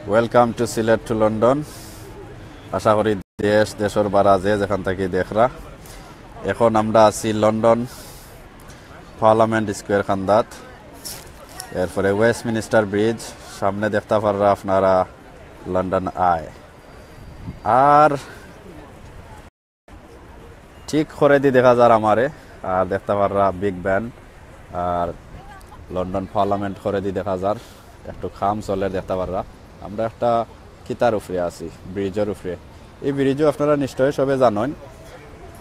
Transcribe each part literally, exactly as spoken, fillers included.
Welcome to Sylhet to London. আশা করি দেশ, দেশর বারা যে যেখান থাকি দেখরা। এখন আমরা আছি লন্ডন পার্লামেন্ট স্কোয়ার কান্দাত, এরপরে ওয়েস্টমিনিস্টার ব্রিজ, সামনে দেখতা পাররা আপনারা লন্ডন আই, আর ঠিক করেদি দেখা যার আমারে, আর দেখতা পাররা বিগ বেন, আর লন্ডন পার্লামেন্ট করেদি দেখা যার, একটু কাম চলের দেখতা পাররা। আমরা একটা কিতার উপরে আছি, ব্রিজর উপরে। এই ব্রিজও আপনারা নিশ্চয় সবে জানইন,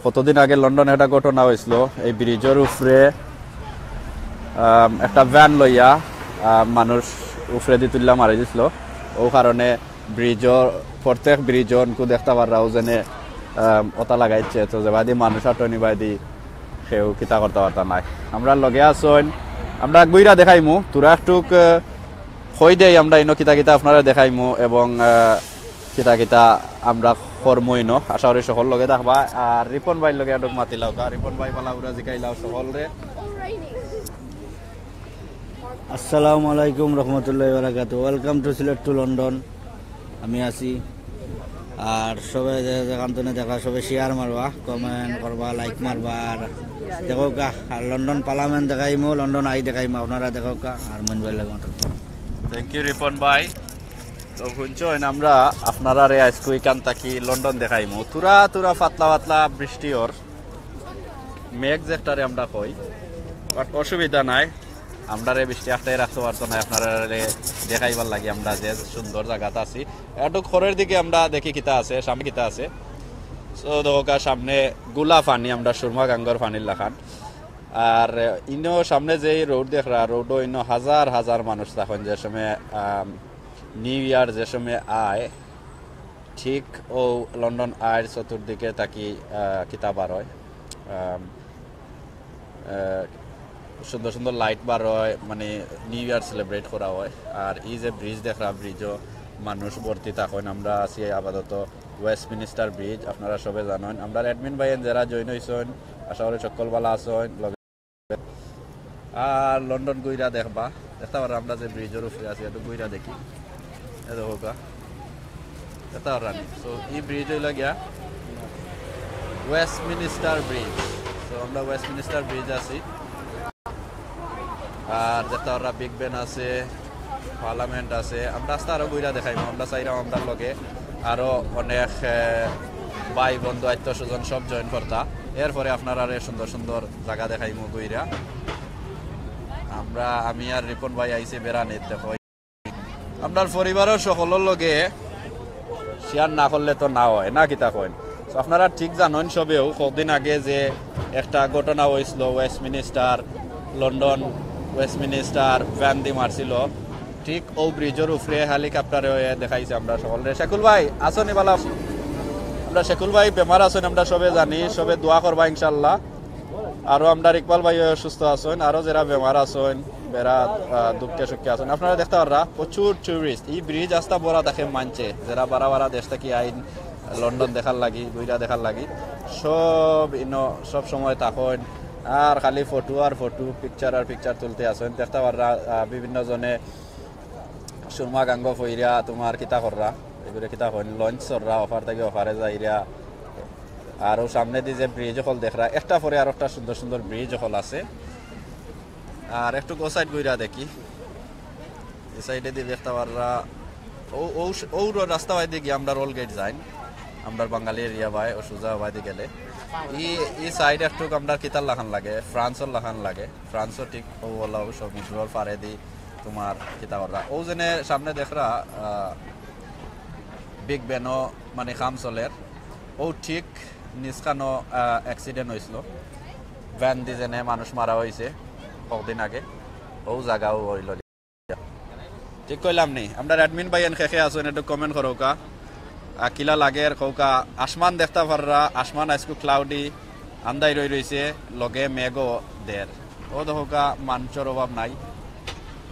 কতদিন আগে লন্ডনে একটা ঘটনা অইছিল, এই ব্রিজর উপরে আম, একটা ভ্যান লইয়া আম, মানুষ উপরেদি তুলিয়া মারি দিছিল। ও কারণে ব্রিজর, প্রত্যেক ব্রিজর অনকু দেখতা পাররা অউ যেনে আম, ওটা লাগাইছে, তো যেবাদি মানুষ আটনি বাদি কেউ কিতা করতা পারতা নায়। আমরার লগে আছইন, আমরা ঘুইরা দেখাইমু, থুড়া একটুক, আহ, কই দেই আমরা ইনো কিতা কিতা আপনারে দেখাইমু এবং, আহ, কিতা কিতা আমরা করমু ইনো। আশা করি সকল লগে থাকবা। আর রিপন ভাইর লগে একটুক মাতিলাউক্কা। রিপন ভাই বালা উরা জিকাইলাও সকলরে। আসসালামু আলাইকুম রহমতুল্লাহি ওয়া বারাকাতুহু। Welcome to Sylhet to London. আমি আছি। আর সবে যে যেখান তনে দেখা, সবে শেয়ার মারবা, কমেন্ট করবা, লাইক মারবা। আর দেখউক্কা, আর লন্ডন পার্লামেন্ট দেখাইমু, লন্ডন আই দেখাইমু, আপনারা দেখউক্কা। আর মইন ভাইর লগে মাতউক্কা। Thank you রিপন ভাই। তো হুনছইন, আমরা আপনারারে আইজকু ইখান থাকি লন্ডন দেখাইমু। থুড়া থুড়া পাতলা পাতলা বৃষ্টি অর, মেঘ যেটারে আমরা কই, বাট অসুবিধা নাই। আমরারে বৃষ্টি আটকাই রাখতো পারতো নায়, আপনারারে দেখাইবার লাগি আমরা যে সুন্দর জাগাত আছি। একটু ঘরের দিকে আমরা দেখি কিতা আছে, সামনে কিতা আছে। তো দেখউক্কা সামনে গুলা পানি, আমরা সুরমা গাঙ্গর পানির লাখান। আর ইনো সামনে যে রোড দেখরা, রোডও ইনো হাজার হাজার মানুষ থাকইন, যে সময়, আম, নিউ ইয়ার যে সময় আয়, ঠিক অউ লন্ডন আইর চতুর্দিকে থাকি, আহ, কিতা বার অয়, আম, আহ, সুন্দর সুন্দর লাইট বার অয়, মানে নিউ ইয়ার সেলিব্রেট করা অয়। আর এই যে ব্রিজ দেখরা, ব্রিজও মানুষ ভর্তি থাকইন। আমরা আছি আপাতত ওয়েস্টমিনিস্টার ব্রিজ, আপনারা সবে জানইন। আমরার অ্যাডমিন ভাইয়াইন যেরা জয়েন অইছইন, আশা করি সকল বালা আছইন। লগে আর লন্ডন ঘুইরা দেখবা, দেখতা পাররা আমরা যে ব্রিজর উপরে আছি, একটু ঘুইরা দেখি। এ দেখউক্কা, দেখতা পাররা নি? So, এই ব্রিজ অইলো গিয়া ওয়েস্টমিনিস্টার ব্রিজ। So, আমরা ওয়েস্টমিনিস্টার ব্রিজ আছি। আর দেখতা পাররা বিগ বেন আছে, পার্লামেন্ট আছে। আমরা আস্তা আরো ঘুইরা দেখাইমু। আমরা চাইরাম আমরার লগে আরো অনেক, এ, ভাই বন্ধু আত্মীয় স্বজন সব জয়েন করতা। এরপরে আপনারারে সুন্দর সুন্দর জাগা দেখাইমু ঘুইরা। আমরা, আমি আর রিপন ভাই আইছি বেড়ানিত। দেখো, আমরার পরিবারর সকলর লগে শেয়ার না করলে তো না অয়, না কিতা কইন? So, আপনারা ঠিক জানইন সবেউ, কদিন আগে যে একটা ঘটনা অইছিল, ওয়েস্টমিনিস্টার, লন্ডন, ওয়েস্টমিনিস্টার ভ্যান দি মারছিল। ঠিক অউ ব্রিজর উপরে হেলিকপ্টারে অইয়া দেখাইছে আমরা সকলরে। শেকুল ভাই, আছো নি বালা? আমরা শেকুল ভাই বেমার আছইন, আমরা সবে জানি, সবে দোয়া করবা ইনশাআল্লাহ। আরো আমরার ইকবাল ভাই অসুস্থ আছইন, আরো যেরা বেমার আছইন, বেড়া, আহ, দুঃখে সুখে আছইন। আপনারা দেখতা পাররা প্রচুর টুরিস্ট। এই ব্রিজ আস্তা ভরা থাকে মানষে, যেরা বারা বারা দেশ থাকি আইন লন্ডন দেখার লাগি, ঘুইরা দেখার লাগি। সব ইনো সব সময় থাকইন, আর খালি ফটো আর ফটো, পিকচার আর পিকচার তুলতে আছইন। দেখতা পাররা, আহ, বিভিন্ন জনে সুরমা গাঙ্গ ফইরা তুমার কিতা কররা, এগুরে কিতা কইন, লঞ্চ চড়রা, ওপার থাকি ওপারে যাইরা। আর অউ সামনেদি যে ব্রিজ অকল দেখরা, একটা পরে আরোকটা সুন্দর সুন্দর ব্রিজ অকল আছে। আর একটু অউ সাইড ঘুইরা দেখি, এই সাইডেদি দেখতা পাররা, অউ, অউ, অউ রাস্তা বাইদি গিয়া আমরার ওল্ড গেট যাইন, আমরার বাঙালি এরিয়া বায়, অউ সোজা বাইদি গেলে। ই, ই সাইড একটু আমরার কিতার লাখান লাগে, ফ্রান্সর লাখান লাগে। ফ্রান্সও ঠিক অউ অলা অউ সমুদ্রর পারেদি তুমার কিতা কররা। অউ যেনে সামনে দেখরা, আহ, বিগ বেনও মানে কাম চলের। অউ ঠিক নিচখানো, আহ, অ্যাক্সিডেন্ট অইছিল। ভ্যান দি যেনে মানুষ মারা অইছে কদিন আগে। অউ জাগাও অইলো। ঠিক কইলাম নি? আমরার অ্যাডমিন ভাইয়াইন কে কে আছইন, একটু কমেন্ট করউক্কা। আহ, কিলা লাগের কউক্কা, আসমান দেখতা পাররা, আসমান আইজকু ক্লাউডি, আন্দাইর অই রইছে, লগে মেঘও দের। অউ দেখউক্কা, মানষর অভাব নাই।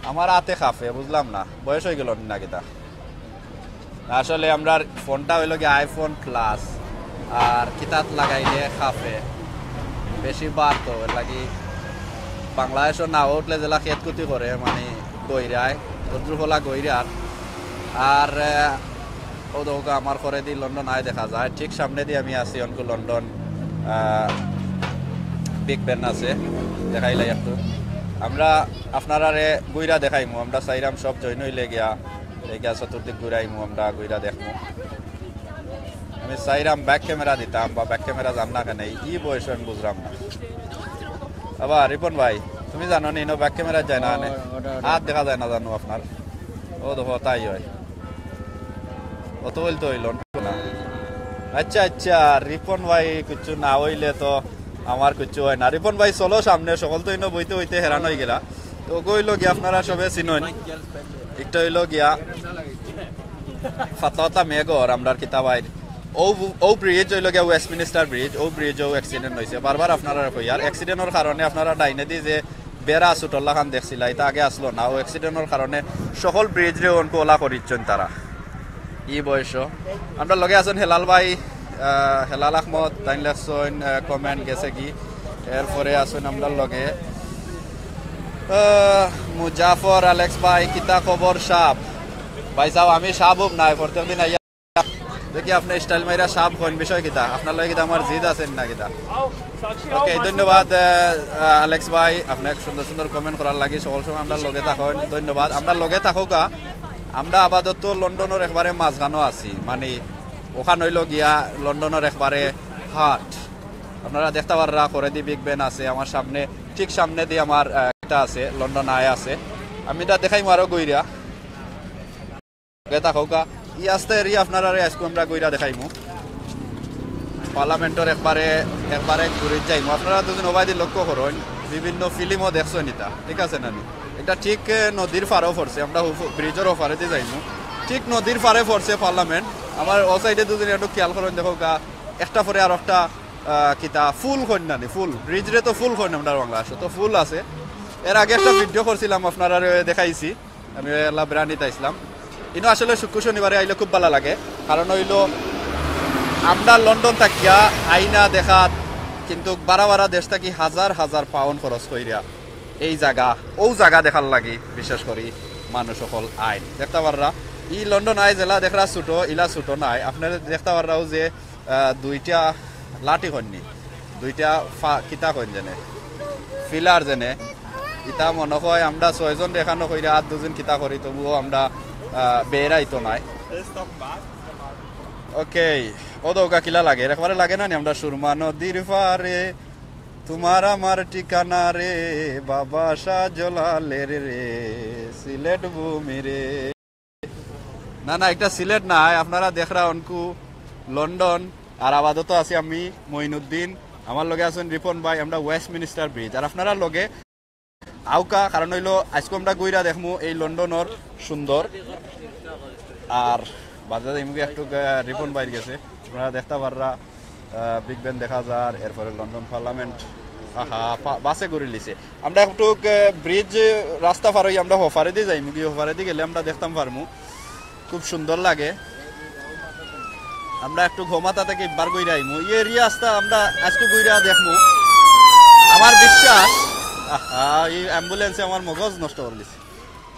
আমার আতে কাঁপে, বুঝলাম না, বয়স অইগেলো নি না কিতা? আসলে আমরার ফোনটা অইলো গি iPhone Plus, আর কিতাত লাগাইলে কাঁপে বেশি বার, তো এর লাগি বাংলাদেশও না উঠলে যেলা খেত কুতি করে, মানে, গইরায়, তদ্রুপ অলা গইরার। আর, আহ, অউ দেখউক্কা আমার খরেদি লন্ডন আয় দেখা যায়, ঠিক সামনেদি আমি আছি, অনকু লন্ডন, আহ, বিগ বেন আছে, দেখাইলাই একটু। আমরা আপনারারে ঘুইরা দেখাইমু, আমরা চাইরাম সব জয়েন অইলে গিয়া, এই গিয়া চতুর্দিক ঘুরাইমু, আমরা ঘুইরা দেখমু। আমি চাইরাম ব্যাক ক্যামেরা দিতাম, বা ব্যাক ক্যামেরা যার না কেনে, ই বয়সো আমি বুঝরাম না। আবার রিপন ভাই, তুমি জানো নি, ইনো ব্যাক ক্যামেরা যায় না, নে? ওটা, ওটা। আর দেখা যায় না, জানো আপনার। অউ দেখো, তাই অয়। অত অইলে তো অইল না। আচ্ছা, আচ্ছা, রিপন ভাই, কিচ্ছু না অইলে তো আমার কিচ্ছু অয় না। রিপন ভাই, চলো সামনে, সকল তো ইনো বইতে বইতে হেরান অইগেলা। তো অগু অইলো গিয়া আপনারা সবে চিনইন। একটা অইলো গিয়া ফাতলা ফাতলা মেঘ অর আমরার কিতা ভাইর। অউ, অউ ব্রিজ অইলো গিয়া ওয়েস্টমিনিস্টার ব্রিজ, অউ ব্রিজও অ্যাক্সিডেন্ট অইছে। বারবার আপনারারে কইয়ার, অ্যাক্সিডেন্টর কারণে আপনারা ডাইনেদি যে বেড়া ছুটোর লাখান দেখছিলা, ইটা আগে আছলো না। অউ অ্যাক্সিডেন্টর কারণে সকল ব্রিজরে অনকু অলা করিচ্ছইন তারা। ই বয়সো। আমরার লগে আছইন হেলাল ভাই, আহ, হেলাল আহমদ, তাইন লেখছইন, আহ, কমেন্ট গেছে কি। এরপরে আছইন আমরার লগে, আহ, মুজাফর আলেক্স ভাই, কিতা খবর সাব? ভাই সাব, আমি সাব উব নায়, প্রত্যেক দিন আইয়া দেখি আপনে স্টাইল মাইরা সাব কইন, বিষয় কিতা? আপনার লগে কিতা আমার জিদ আছে না কিতা? ওকে, ধন্যবাদ, আহ, আহ, আলেক্স ভাই, আপনে সুন্দর সুন্দর কমেন্ট করার লাগি, সকল সময় আমরার লগে থাকইন, ধন্যবাদ। আমরার লগে থাকউক্কা, আমরা আপাতত লন্ডনর একবারে মাঝখানো আছি, মানে অখান অইলো গিয়া লন্ডনর একবারে হার্ট। আপনারা দেখতা পাররা, খরেদি বিগ বেন আছে আমার সামনে, ঠিক সামনেদি আমার, আহ, ইটা আছে, লন্ডন আই আছে। আমি ইটা দেখাইমু আরো ঘুইরা। লগে থাকউক্কা। ই আস্তা এরিয়া আপনারারে আইজকু আমরা ঘুইরা দেখাইমু। পার্লামেন্টর একবারে, একবারে ঘুরি যাইমু। আপনারা দুইজন অবায়দি লক্ষ্য করইন, বিভিন্ন ফিল্মও দেখছইন ইটা, ঠিক আছে না নি? ইটা ঠিক, এ, নদীর পারও পড়ছে, আমরা হুফ-, ব্রিজর ওপারেদি যাইমু। ঠিক নদীর পারে পড়ছে পার্লামেন্ট। আমার অউ সাইডে দুইজন একটু খেয়াল করইন, দেখউক্কা, একটা পরে আর একটা, আহ, কিতা ফুল কইন না নি, ফুল। ব্রিজরে তো ফুল কইন আমরার বাংলাদেশো, তো ফুল আছে। এর আগে একটা ভিডিও করছিলাম, আপনারারে দেখাইছি। আমি এলা বেড়ানিত আইছলাম। ইনো আসলে শুক্র শনিবারে আইলে খুব ভালা লাগে, কারণ অইলো আমরা লন্ডন থাকিয়া আইনা দেখাত, কিন্তু বারা বারা দেশ থাকি হাজার হাজার পাউন্ড খরচ করিয়া এই জাগা, অউ জাগা দেখার লাগি বিশেষ করি মানুষ অকল আইন। দেখতা পাররা, ই লন্ডন আই যেলা দেখরা ছুটো, ইলা ছুটো নায়। আপনারা দেখতা পাররাও যে আহ, দুইটা লাঠি কইন নি, দুইটা ফা-, কিতা কইন যেনে, ফিলার যেনে, ইতা মনো অয় আমরা ছয়জন দেখানো কইরা আর দুইজন কিতা করি, তবুও আমরা, আহ, বেড়াইতো নায়। ওকে, অউ দেখউক্কা কিলা লাগে, একবারে লাগে না নি আমরা সুরমা নদীর পারে, তোমার আমার ঠিকানা রে, বাবা শাহজালালের রে, সিলেট ভূমি রে। না, না, ইটা সিলেট নায়। আপনারা দেখরা অনকু লন্ডন, আর আপাতত আছি আমি মঈনুদ্দিন, আমার লগে আছইন রিপন ভাই, আমরা ওয়েস্টমিনিস্টার ব্রিজ। আর আপনারার লগে আউক্কা, কারণ অইলো আইজকু আমরা ঘুইরা দেখমু এই লন্ডনর সুন্দর। আর বাদে যাইমুগি একটু, আহ, রিপন ভাইর গেছে, আপনারা দেখতা পাররা। আহ, বিগ বেন দেখা যার, এরপরে লন্ডন পার্লামেন্ট। আহা, পা-, বাসে ঘুরিলিছে। আমরা একটু, আহ, ব্রিজ, রাস্তা পার অই আমরা ওপারেদি যাইমুগি, ওপারেদি গেলে আমরা দেখতাম পারমু। খুব সুন্দর লাগে। আমরা একটু ঘুমাতা থাকি বার ঘুইরা আইমু। ই এরিয়া আস্তা আমরা আইজকু ঘুইরা দেখমু। আমার বিশ্বাস, আহা, ই অ্যাম্বুলেন্সে আমার মগজ নষ্ট করিলিছে।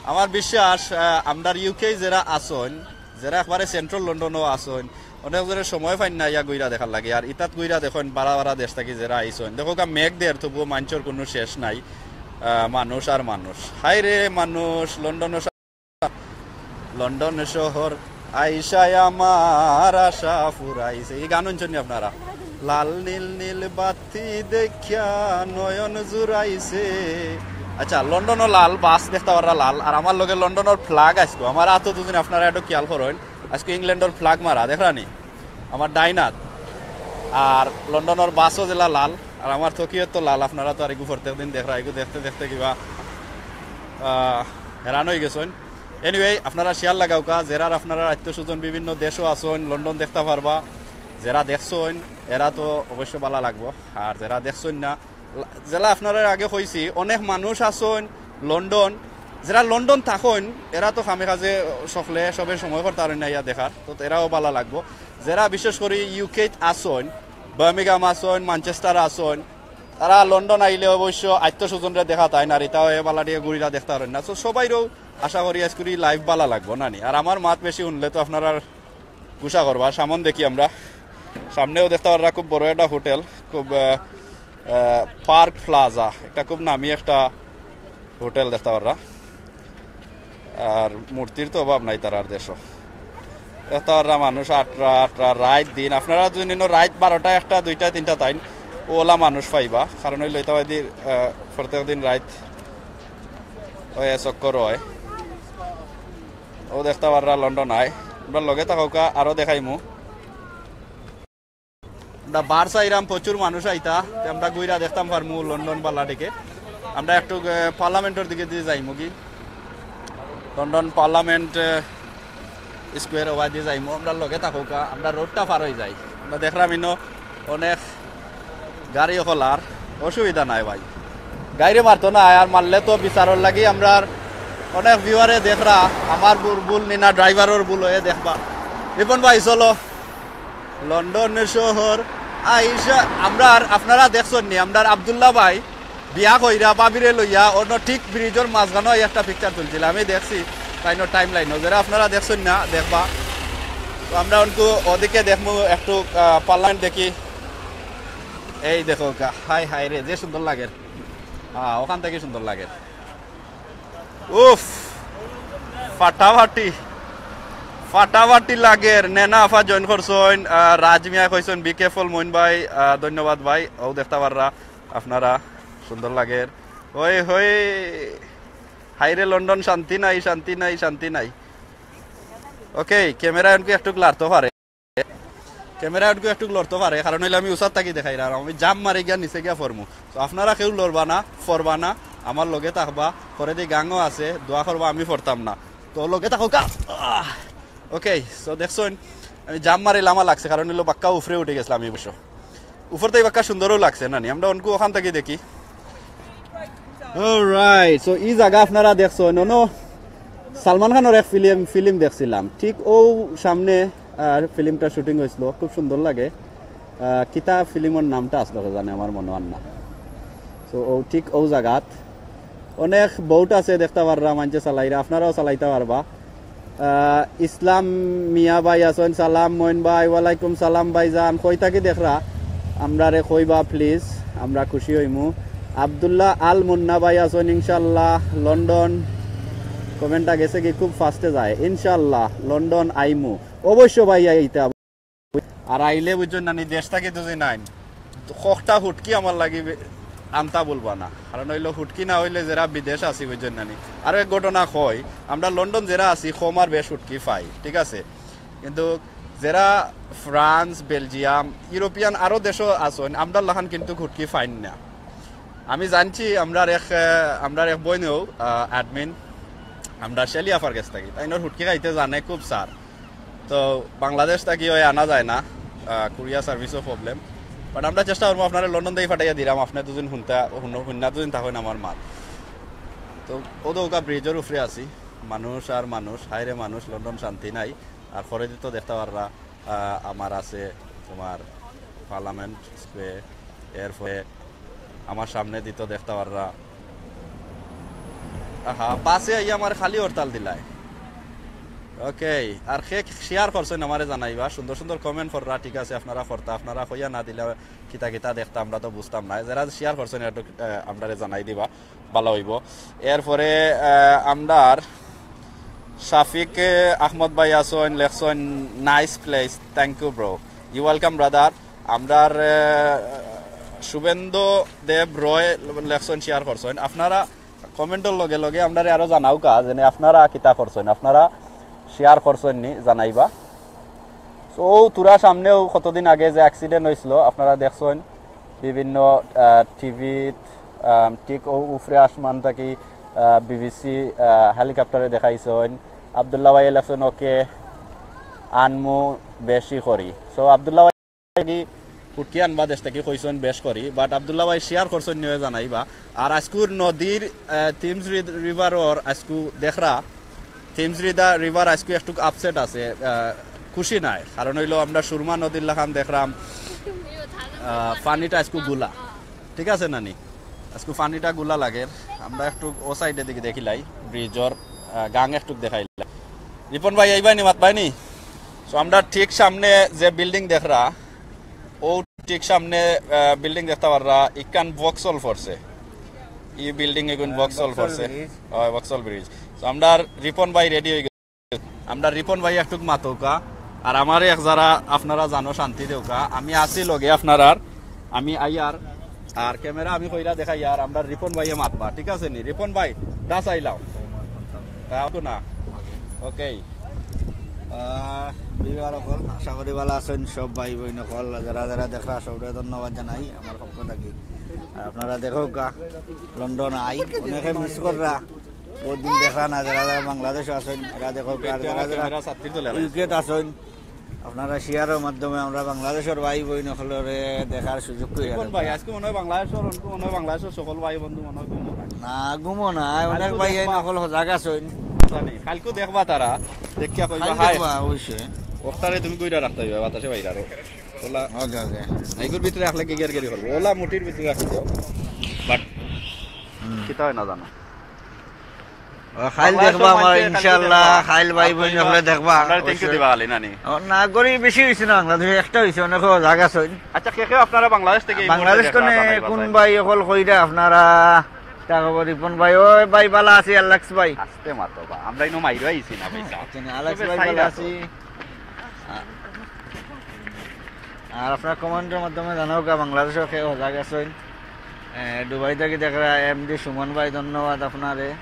আমার বিশ্বাস, আহ, আমরার ইউকে যেরা আছইন, যেরা একবারে সেন্ট্রাল লন্ডনও আছইন, অনেক জনে সময় পাইন না ইয়া ঘুইরা দেখার লাগি, আর ইতাত ঘুইরা দেখইন বারা বারা দেশ থাকি যেরা আইছইন। দেখউক্কা মেঘ দের, তবুও মানষর কুনু শেষ নাই, আহ, মানুষ আর মানুষ। হায় রে মানুষ, লন্ডন শ-, লন্ডন শহর আইসায় আমার আশা ফুরাইছে। ই গান হুনছইন নি আপনারা? লাল নীল নীল বাতি দেখিয়া নয়ন জুড়াইছে। আচ্ছা, লন্ডনও লাল, বাস দেখতা পাররা লাল, আর আমার লগে লন্ডনর ফ্ল্যাগ আইজকু। আমার আতো দুইজন আপনারা একটু খেয়াল করইন, আইজকু ইংল্যান্ডর ফ্ল্যাগ মারা, দেখরা নি? আমার ডাইন আত। আর লন্ডনর বাসও যেলা লাল, আর আমার থকিও তো লাল। আপনারা তো আর এগু প্রত্যেক দিন দেখরা, এগু দেখতে দেখতে কিবা, আহ, হেরান অই গেছইন। এনিওয়ে, আপনারা শেয়ার লাগাউক্কা, যেরার আপনারার আত্মীয় স্বজন বিভিন্ন দেশও আছইন, লন্ডন দেখতা পারবা। যেরা দেখছইন, এরা তো অবশ্য বালা লাগবো, আর যেরা দেখছইন না, যেলা আপনারারে আগে কইছি, অনেক মানুষ আছইন লন্ডন, যেরা লন্ডন থাকইন, এরা তো কামে কাজে সকলে সবে সময় করতা পারইন না ইয়া দেখার, তো এরাও বালা লাগবো। যেরা বিশেষ করি ইউকেত আছইন, বার্মিংহাম আছইন, ম্যানচেস্টার আছইন, তারা লন্ডন আইলে অবশ্য আত্মীয় স্বজনরে দেখাত আইন, আর ইতাও এ বালাটিয়ে ঘুরিয়া দেখতা পারইন না। তো সবাইরও আশা করি আইজ করি লাইভ বালা লাগবো না নি। আর আমার মাত বেশি হুনলে তো আপনারা গুসা করবা। সামন দেখি আমরা, সামনেও দেখতা পাররা খুব বড় একটা হোটেল, খুব পার্ক প্লাজা, একটা খুব নামি একটা হোটেল দেখতা পাররা। আর মূর্তির তো অভাব নাই তারার দেশো। দেখতা পাররা মানুষ আটরা আটরা রাইত দিন। আপনারা যদি নিন রাইত বারোটা, একটা, দুইটা, তিনটা তাইন, ওলা মানুষ পাইবা। কারণ অইলো ইতা বায়দি প্রত্যেক দিন রাইত ওই চক্কর হয়। ও দেখতা পাররা লন্ডন আই। আমরা লগে থাকউক্কা, আরো দেখাইমু। আমরা বার চাইরাম, প্রচুর মানুষ আইতা, তে আমরা ঘুইরা দেখতাম পারমু লন্ডন বালা দিকে। আমরা একটু পার্লামেন্টর দিকে দিয়া যাইমু কি, লন্ডন পার্লামেন্ট স্কোয়ার ওবায়দি যাইমু। আমরা লগে থাকউক্কা, আমরা রোডটা পার অই যাই। আমরা দেখরাম ইনো অনেক গাড়ি অকল, আর অসুবিধা নাই ভাই, গাড়ি মারতো না। আর মারলে তো বিচারর লাগি আমরার অনেক ভিউয়ারে দেখরা, আমার ভুল, ভুল নি না, ড্রাইভারর ভুল অইয়া দেখবা। রিপন ভাই চলো। লন্ডন শহর আইসা আমরার, আপনারা দেখছইন নি, আমরার আব্দুল্লাহ ভাই বিয়া কইরা ভাবিরে লইয়া অনো ঠিক ব্রিজর মাঝখানো একটা পিকচার তুলছিলা, আমি দেখছি তাইনর টাইম লাইনো। যেরা আপনারা দেখছইন না, দেখবা। তো আমরা অনকু ওদিকে দেখমু একটু, পার্লামেন্ট দেখি। এই দেখউক্কা, হায় হায় রে, যে সুন্দর লাগের। হ্যাঁ, ওখান থাকি সুন্দর লাগের। উফ, ফাটাফাটি, ফাটাফাটি লাগের। নেনা আফা জয়েন করছইন, আহ, রাজ মিয়া কইছইন, "Be careful মইন ভাই।" আহ, ধন্যবাদ ভাই। ও দেখতা পাররা আপনারা, সুন্দর লাগের। ওই হই, হায়রে লন্ডন, শান্তি নাই, শান্তি নাই, শান্তি নাই। ওকে, ক্যামেরা এনকু একটু লাড়তো পারে। ক্যামেরা একটু একটু লড়তো পারে, কারণ অইলো আমি উচাত থাকি দেখাইরাম, আমি জাম্প মারি গিয়া নিচে গিয়া পড়মু। তো আপনারা কেউ লড়বা না, পড়বা না, আমার লগে থাকবা। পরেদি গানও আছে, দোয়া করবা আমি পড়তাম না। তো লগে থাকউক্কা। ওকে, সো দেখছইন, আমি জাম্প মারিলাম, আমার লাগছে, কারণ অইলো বাক্কা উফরে উঠি গেছিলাম এই বছর। উপর থাকি বাক্কা সুন্দরও লাগছে না নি? আমরা অনকু ওখান থাকি দেখি। অলরাইট, সো ই জাগা আপনারা দেখছইন, অনো সালমান খানর এক ফিল্ম, ফিল্ম দেখছিলাম, ঠিক ও সামনে, আহ, ফিল্মটা শুটিং অইছিল, খুব সুন্দর লাগে। আহ, কিতা ফিল্মর নামটা আসলো কে জানে, আমার মনো আর না। তো ও ঠিক ও জাগাত অনেক বোট আছে দেখতা পাররা, মানষে চালাইরা, আপনারাও চালাইতা পারবা। আহ, ইসলাম মিয়া ভাই আছইন, সালাম মইন ভাই। ওয়ালাইকুম সালাম ভাইজান, কই থাকি দেখরা? আমরারে কইবা প্লিজ, আমরা খুশি অইমু। আব্দুল্লাহ আল মুন্না ভাই আছইন, ইনশাআল্লাহ লন্ডন। কমেন্টটা গেছে কি খুব ফাস্টে যায়, ইনশাআল্লাহ লন্ডন আইমু, অবশ্য ভাই আইতা। আর আইলে বুঝছইন না নি, দেশ থাকি তো যে নাইন, তো ককটা হুটকি আমার লাগি বে-, আনতা ভুলবা না, কারণ অইলো হুটকি না অইলে যেরা বিদেশ আছি বুঝছইন না নি। আরো এক ঘটনা কই, আমরা লন্ডন যেরা আছি কম আর বেশ হুটকি পাই, ঠিক আছে, কিন্তু যেরা ফ্রান্স, বেলজিয়াম, ইউরোপিয়ান আরো দেশও আছইন, আমরার লাখান কিন্তু হুটকি পাইন না। আমি জানছি আমরার এক, আহ, আমরার এক বইনেও, আহ, অ্যাডমিন, আমরা শেলি আফার গেছ থাকি, তাইনর হুটকি খাইতে জানে খুব স্বাদ। তো বাংলাদেশ থাকি ওই আনা যায় না, আহ, কুরিয়ার সার্ভিসও প্রবলেম। বাট আমরা চেষ্টা করমু আপনারে লন্ডন থাকি পাঠাইয়া দিরাম, আপনে দুজন হুনতা, হুন-, হুন্না দুজন থাকইন আমার মাত। তো ও তো ওকা ব্রিজর উপরে আছি, মানুষ আর মানুষ, হায়রে মানুষ, লন্ডন শান্তি নাই। আর পরেদি তো দেখতা পাররা, আহ, আমার আছে তোমার পার্লামেন্ট স্কোয়ার, এরপরে আমার সামনেদি তো দেখতা পাররা। আহা, বাসে আইয়া আমার খালি হরতাল দিলায়। ওকে, আর কে শেয়ার করছইন আমারে জানাইবা, সুন্দর সুন্দর কমেন্ট কররা, ঠিক আছে, আপনারা করতা, আপনারা কইয়া না দিলে কিতা কিতা দেখতা আমরা তো বুঝতাম না, যেরা শেয়ার করছইন একটু, আহ, আমরারে জানাই দিবা, ভালা অইবো। এরপরে, আহ, আমরার শাফিক, আহ, আহমদ ভাই আছইন, লেখছইন, "Nice place, thank you bro, you welcome brother।" আমরার, আহ, শুভেন্দু দেব রয় লেখছইন, শেয়ার করছইন। আপনারা কমেন্টর লগে লগে আমরারে আরো জানাউক্কা, যেনে আপনারা কিতা করছইন, আপনারা শেয়ার করছইন নি, জানাইবা। তো থুড়া সামনেও কতদিন আগে যে অ্যাক্সিডেন্ট অইছিল, আপনারা দেখছইন বিভিন্ন, আহ, টিভিত, আহ, ঠিক ও উপরে আসমান থাকি, আহ, বিবিসি, আহ, হেলিকপ্টারে দেখাইছইন। আব্দুল্লাহ ভাই লেখছইন, "ওকে, আনমু বেশি করি।" সো আব্দুল্লাহ ভাই কি হুটকি আনবা দেশ থাকি কইছইন বেশ করি, বাট আব্দুল্লাহ ভাই শেয়ার করছইন নিয়ে জানাইবা। আর আজকুর নদীর, আহ, থিমস রি-, রিভারর আজকু দেখরা, থিমস রি-, দা রিভার আজকু একটু আপসেট আছে, আহ, খুশি নাই, কারণ অইলো আমরা সুরমা নদীর লাখান দেখরাম, আহ, পানিটা আজকু গুলা, ঠিক আছে না নি? আজকু পানিটা গুলা লাগের। আমরা একটু ও সাইডে দিকে দেখিলাই, ব্রিজর, আহ, আহ, গাং একটুক দেখাইলা। রিপন ভাই, আইবায়নি, মাতবায়নি? So, আমরা ঠিক সামনে যে বিল্ডিং দেখরা, ও ঠিক সামনে, আহ, বিল্ডিং দেখতা পাররা, ইখান ভক্সল পড়ছে। ই বিল্ডিং এগুন হ্যাঁ, ভক্সল ভক্সল পড়ছে। ব্রিজ। হয়, ভক্সল ব্রিজ। So, আমরা রিপন ভাই রেডি হয়ে গেছে। আমরা রিপন ভাই একটুক মাতউক্কা। আর আমারে এক যারা আপনারা জানো শান্তি দেউক্কা। আমি আছি লগে আপনারার। আমি আইয়ার। আর ক্যামেরা আমি কইরা দেখাইয়ার। আমরা রিপন ভাইয়ে মাতবা। ঠিক আছে নি? রিপন ভাই, দা চাইলাও। তাও তো না। ওকে। আহ, বিবার অকল, আশা করি ভালা আছইন সব ভাই বইন অকল। যারা যারা দেখরা সবরে ধন্যবাদ জানাই আমার পক্ষ থাকি। আর আপনারা দেখউক্কা, লন্ডন আই, অনেকে মিস কররা, বহুত দিন দেখরা না। যারা যারা বাংলাদেশ আছইন, এরা দেখউক্কা, আর যারা যারা ক্যামেরা ছাত্রীর তলে রাখো। ইউকেত আছইন, আপনারা শেয়ারর মাধ্যমে আমরা বাংলাদেশর ভাই বইন অকলরে দেখার সুযোগ করি রিপন ভাই, দেন। আজকে মনে হয় বাংলাদেশর, মনে হয় বাংলাদেশর সকল ভাই বন্ধু মনে হয় ঘুমো নাই। না, ঘুমো নাই, অনেক কালকে ভাই এই দেখবা। অকল সজাগ আছইন। জানি, কালকেও দেখবা তারা, দেখিয়া কইবা, কাল "হায়।" দেখবা, অবশ্যই। ওটারে তুমি কইরা রাখতে হইবে, বাতাসে বাইরে আরো। ওলা, ওকে, ওকে। এইগুর ভিতরে রাখলে গেগের গেরি করবো। ওলা মুঠির ভিতরে রাখতে হবে। But হুম। কিতা হয় না জানো। ও, খাইল বাংলাদেশর দেখবা আমার, মানষে খালি ইনশাআল্লাহ, দেখবা। খাইল ভাই আর বইন কইবা, হকলে দেখবা। আমরা thank you অবশ্যই। দিবা খালি, নানি? ও, না, গরিব বেশি হইছে না, বাংলাদেশে একটা হইছে, অনেক জাগা আছে। আচ্ছা, কে কে আপনারা বাংলাদেশ থেকে এই মুহূর্তে বাংলাদেশ দেখরা, কোনে জানাইবা কোন চাই। ভাই হকল কইরা আপনারা? তা খবর রিপন ভাই, ওই ভাই বালা আছি, আলেক্স ভাই। আস্তে মাতো বা, আমরা ইনো মাইরো আইছি না, ভাই সাহেব। আচ্ছা, না, আলেক্স তবে ভাই চাই বালা না তো। আছি। আ-, আর আপনারা কমেন্টর মাধ্যমে জানাউক্কা, বাংলাদেশর কেউ হজাগ আছইন। এ, দুবাই থাকি দেখরা এমডি সুমন ভাই, ধন্যবাদ আপনারে।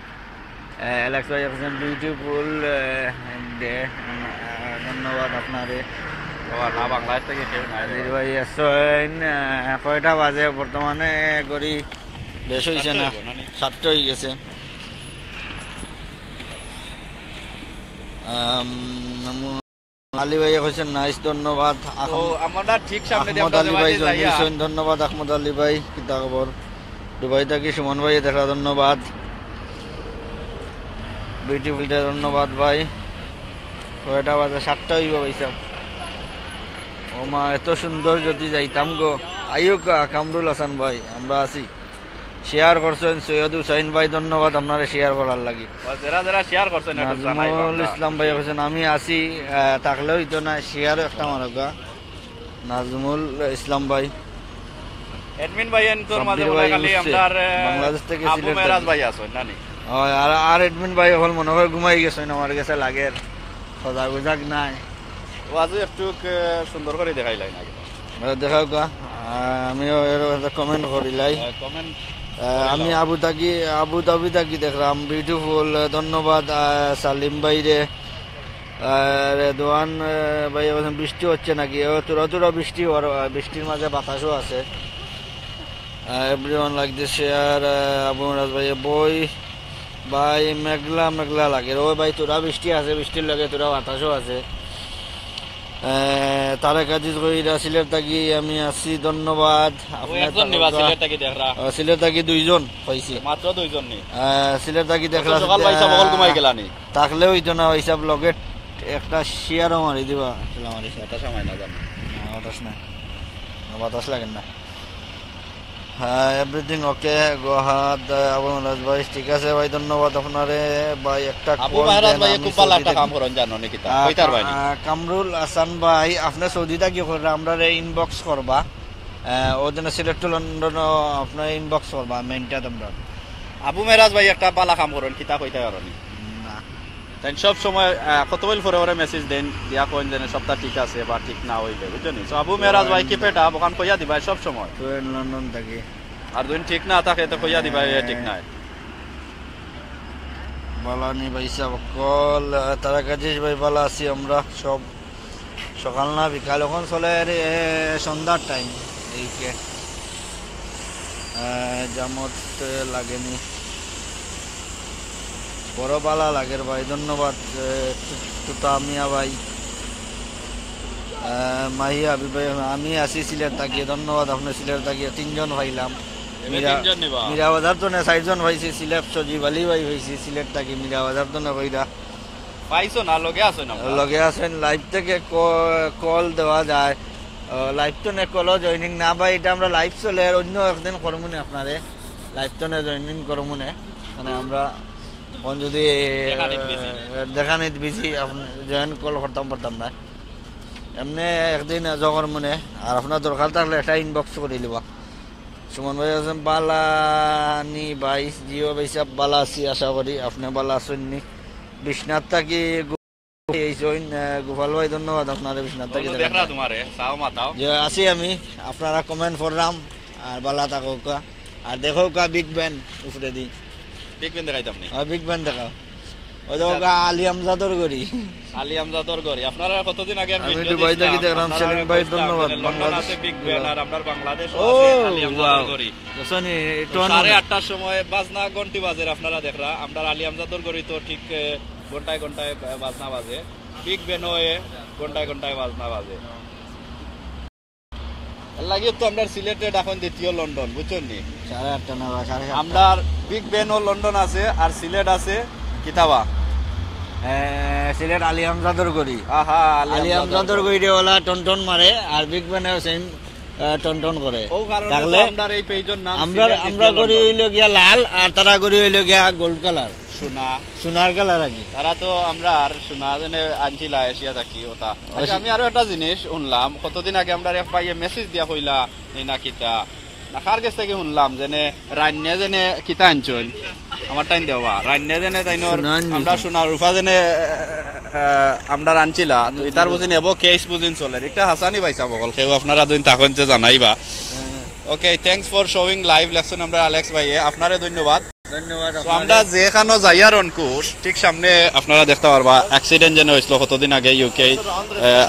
এ, আলেক্স ভাই, একজন beautiful, এ, day, উম, আ, ধন্যবাদ আপনারে। ও, না, বাংলাদেশ থেকে কেউ নাই। নাজির ভাই আছইন, এ, কয়টা বাজে বর্তমানে? ঘড়ি বেশ হইছে না, সাতটা হইব না নি? সাতটা হয়ে গেছে। আম, আলী ভাই কইছেন, "Nice, ধন্যবাদ।" তো আহম-, আমরা ঠিক সামনে দিয়ে আহমদ আমরা আলী ভাই দুবাইতে join যাইয়া। হইছেন, ধন্যবাদ আহমদ আলী ভাই, কিতা খবর? দুবাই থাকি সুমন ভাই দেখরা, ধন্যবাদ। Beautiful day, ধন্যবাদ ভাই। কয়টা বাজে? সাতটা হইব ভাই সাহেব। ও মা, এত সুন্দর যদি যাইতাম গো। আইউক্কা, কামরুল হাসান ভাই, আমরা আছি। শেয়ার করছেন সৈয়দ হুসাইন ভাই, ধন্যবাদ আপনারে শেয়ার করার লাগি। ও, যারা যারা শেয়ার করছেন, একটু জানাই নাজমুল আমরা। ইসলাম ভাই কইছেন, "আমি আছি, আহ, থাকলে হইতো না, শেয়ারও একটা মারুক্কা।" নাজমুল ইসলাম ভাই। অ্যাডমিন ভাই, এন তোর মাঝে সাব্বির মনে হয় ভাই খালি উঠছে, আমরার, আহ, বাংলাদেশ থেকে আবু সিলেট মেরাজ থাকি। ভাই আছইন, না নি? ও, আর, আর অ্যাডমিন ভাই হকল মনে হয় ঘুমাই গেছইন, আমার গেছে লাগের। সজাগ উজাগ নাই। ও, আজও একটু, আহ, সুন্দর করি দেখাইলাই না। আহ, দেখাউক্কা, আহ, আমিও এর একটা comment করিলাই। আহ, comment আহ, আমি করিলাও। আবু থাকি, আবু ধাবি থাকি দেখরাম, beautiful, আহ, ধন্যবাদ, আহ, সালিম ভাইরে। আহ, রেদওয়ান, আহ, ভাই বলছেন, "বৃষ্টি হচ্ছে নাকি?" ও, থুড়া থুড়া বৃষ্টি হওয়ার, আহ, বৃষ্টির মাঝে বাতাসও আছে। আহ, everyone like this share, আহ, আবু মিরাজ ভাই, বই ভাই, মেঘলা মেঘলা লাগে। ও ভাই, থুড়া বৃষ্টি আছে, বৃষ্টির লগে থুড়া বাতাসও আছে। আহ, তারেক আজিজ কইরা, "সিলেট থাকি আমি আছি, ধন্যবাদ।" ও, আপনার একজন নিবা তারেক সিলেট থাকি দেখরা। আহ, সিলেট থাকি দুইজন পাইছি। মাত্র দুইজন নি? আহ, সিলেট থাকি দেখরা, সকাল ভাই সাহেব, হকল ঘুমাই গেলা নি? থাকলে হইতো না, ওই সব লগে একটা শেয়ারও মারি দিবা। আসসালামু আলাইকুম। বাতাস আমায় না জানো। না, বাতাস না। না, বাতাস লাগে না। হ্যাঁ, everything okay, go ahead, Abu মেরাজ ভাই, ঠিক আছে ভাই, ধন্যবাদ আপনারে। ভাই, একটা আবু call মেরাজ দেন, ভাই আমি খুব ভালো সৌদি একটা থাকি। কাম করেন, জানো নি কিতা? আহ, কইতার কা-, ভাই নি? আহ, কামরুল হাসান ভাই, আপনি সৌদি থাকি কররা, আমরারে inbox করবা। আহ, ও যেন সিলেট to লন্ডন, আপনার inbox করবা, মেইনটা তোমরা। আবু মেরাজ ভাই একটা ভালো কাম করেন, কিতা কইতা পারো নি? না। তাই সব সময়, আহ, কত বইল পরে পরে message দেন, দিয়া কইন যেন সবটা ঠিক আছে বা ঠিক না হইলে, বুঝছো নি? So আবু মেরাজ ভাই কি পেটা, ওখান কইয়া দিবা সব সময়। তো in লন্ডন থাকি। আর দুইন ঠিক না থাকে তো কইয়া দিবা, এ ঠিক নাই। বালা নি ভাই সাহেব, কল, আহ, তারা কাজিস ভাই, বালা আছি আমরা সব। সকাল না বিকাল, এখন চলে রে, এ, সন্ধ্যার time, এই কে। আহ, জামত, এ, লাগেনি। বড় বালা লাগের ভাই, ধন্যবাদ, এ, তু-, তুতা মিয়া ভাই। আহ, মাহি হাবিব ভাই, আমি আছি সিলেট থাকি, ধন্যবাদ আপনার সিলেট থাকি, তিনজন পাইলাম। এবার মীরা, তিনজন নিবা? মীরা বাজার তো না, চারজন পাইছি, সিলেট সজীব আলী ভাই পাইছি, সিলেট থাকি মীরা বাজার তো না কইরা। পাইছো না, লগে আছো না আমরা? লগে আছেন, live থেকে ক-, call দেওয়া যায়। আহ, live তো নে call joining না ভাই, এটা আমরা live চলে, আর অন্য একদিন করমু নে আপনারে। Live তো নে joining করমু নে। মানে আমরা ফোন যদি, দেখানিত busy। আহ, দেখানিত busy, আপনি জয়েন কল করতাম পারতাম না। এমনি একদিন যখন মনে, আর আপনার দরকার থাকলে একটা ইনবক্স করে লিবা। সুমন ভাই আছেন, বালা নি ভাই? জিও ভাই সাহেব, বালা আছি, আশা করি আপনি বালা আছেন নি? বিশ্বনাথ থাকি গো-, এই জৈন, আহ, গোপাল ভাই, ধন্যবাদ আপনারে বিশ্বনাথ থাকি অন্য দেখার দেখরা জন্য। তোমারে, চাও মাতাও। যে আছি আমি, আপনারা কমেন্ট করলাম, আর বালা থাকউক্কা, আর দেখউক্কা বিগ ব্যান উপরে দি। বিগ ব্যান দেখাইতাম নি? আর বিগ ব্যান দেখাও। ওই দেখউক্কা আলী আমজাদর ঘড়ি। আলী আমজাদর ঘড়ি। আপনারা কতদিন আগে এক আমি ভিডিও দুবাই দিছিলাম, থাকি দেখলাম, আপনারা সেলিম ভাই, কইছিলাম ধন্যবাদ। যে লন্ডন বাংলাদেশ আছে বিগ ব্যান, আর আমরার বাংলাদেশও ও, আছে আলী আমজাদর wow। ঘড়ি। বুঝছনি, তো টন সাড়ে মনে। আটটার সময় বাজনা ঘন্টি বাজের, আপনারা দেখরা। আমরার আলী আমজাদর ঘড়ি তো ঠিক, এ, ঘন্টায় ঘন্টায় বা-, বাজনা বাজে। বিগ ব্যানও এ ঘন্টায় ঘন্টায় বাজনা বাজে। এর লাগিও তো আমরার সিলেটরে ডাকইন দ্বিতীয় লন্ডন, বুঝছনি? সাড়ে আটটা না বা সাড়ে সাতটা। আমরার বিগ ব্যানও লন্ডন আছে, আর সিলেট আছে কিতাবা? এ, সিলেট আলী আমজাদর ঘড়ি। আহা, আলী আলী আমজাদর আমজাদর ঘড়ি। ঘড়ি রে ওলা টন টন মারে, আর বিগ ব্যানও সেম, এ, টন টন করে। ও কারণে তো তাহলে আমরার এই পেজর নাম আমরা, সিলেট আমরা দ্বিতীয় ঘড়ি লন্ডন। অইলো গিয়া লাল, আর তারা ঘড়ি অইলো গিয়া গোল্ড কালার। সোনা। সোনার কালার আর কি। তারা তো আমরার সোনা যেনে আনছিলা এশিয়া থাকি, ওটা। আচ্ছা, অবশ্যই। আমি আরো একটা জিনিস শুনলাম, কতদিন আগে আমরার এক ভাইয়ে মেসেজ দিয়া কইলা, এই না কিতা, না কার গেছ থাকি শুনলাম, যেনে রাইন্নে যেনে কিতা আনছইন, আমার টাইম দেওয়া, রাইন্নে যেনে তাইনর সোনা আনছি। আমরা সোনা রূপা যেনে, আহ, আমরা আনছিলা, তো ইতার বুঝিন এবো কেস বুঝিন চলের। একটা হাসানি ভাই সাহেব অকল, কেউ আপনারা দুইন থাকইন যে জানাইবা। Okay, thanks for showing live লেখছইন আমরার আলেক্স ভাইয়ে, আপনারে ধন্যবাদ। ধন্যবাদ তো আপনারে। আমরা যেখানো যাইয়ার অনকু, ঠিক সামনে আপনারা দেখতা পারবা, অ্যাক্সিডেন্ট যেন হইছিল কতদিন আগে ইউকে,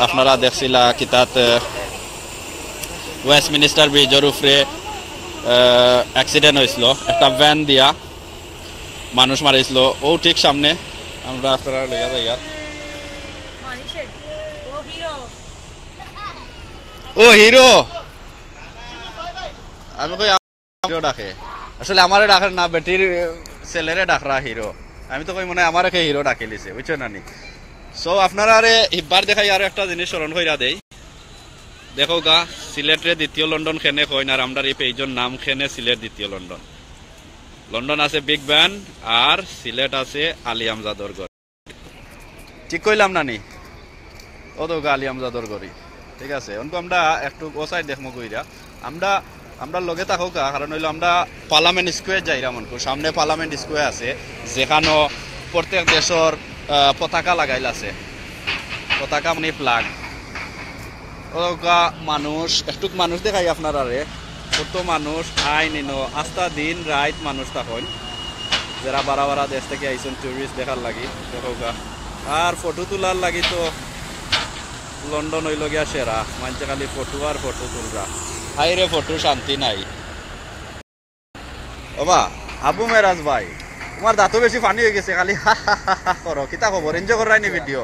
আপনারা দেখছিলা কিতাত, আহ, ওয়েস্টমিনিস্টার ব্রিজর উপরে, আহ, অ্যাক্সিডেন্ট হইছিল, একটা ভ্যান দিয়া মানুষ মারিছিল। ও ঠিক সামনে আমরা আপনারা লইয়া যাইয়ার। ও হিরো। আমি কই হিরো ডাকে। আসলে আমারে ডাকের না, বেটির, এ, ছেলেরে ডাকরা হিরো। আমি তো কই মনে হয় আমারে কে হিরো ডাকিলিছে, বুঝছো না নি? So, আপনারারে ইবার দেখাই আরো একটা জিনিস স্মরণ কইরা দেই। দেখউক্কা, সিলেটরে দ্বিতীয় লন্ডন কেনে কইন, আর আমরার এই পেজর নাম কেনে সিলেট দ্বিতীয় লন্ডন। লন্ডন আছে বিগ ব্যান, আর সিলেট আছে আলী আমজাদর ঘড়ি। ঠিক কইলাম না নি? ও তো আলী আমজাদর ঘড়ি। ঠিক আছে, অনকু আমরা একটু ও সাইড দেখমু কইরা। আমরা, আমরা লগে থাকউক্কা, কারণ হইলো আমরা পার্লামেন্ট স্কোয়ার যাইরাম অনকু। সামনে পার্লামেন্ট স্কোয়ার আছে, যেখানো প্রত্যেক দেশর, আহ, পতাকা লাগাইল আছে। পতাকা মানে ফ্ল্যাগ। ওগা মানুষ, একটুক মানুষ দেখাই আপনারারে। কত মানুষ আইন ইনো, আস্তা দিন রাইত মানুষ থাকইন, যারা বারা বারা দেশ থাকি আইছইন টুরিস্ট দেখার লাগি। দেখউক্কা, আর ফটো তুলার লাগি তো লন্ডন অইলো গিয়া সেরা, মানষে খালি ফটো আর ফটো তুলরা। হায় রে ফটো শান্তি নাই। ওবা, আবু মেরাজ ভাই, তোমার দাঁতও বেশি পানি হয়ে গেছে, খালি হা হা হা হা করো। কিতা খবর? এনজয় কররায় নি ভিডিও?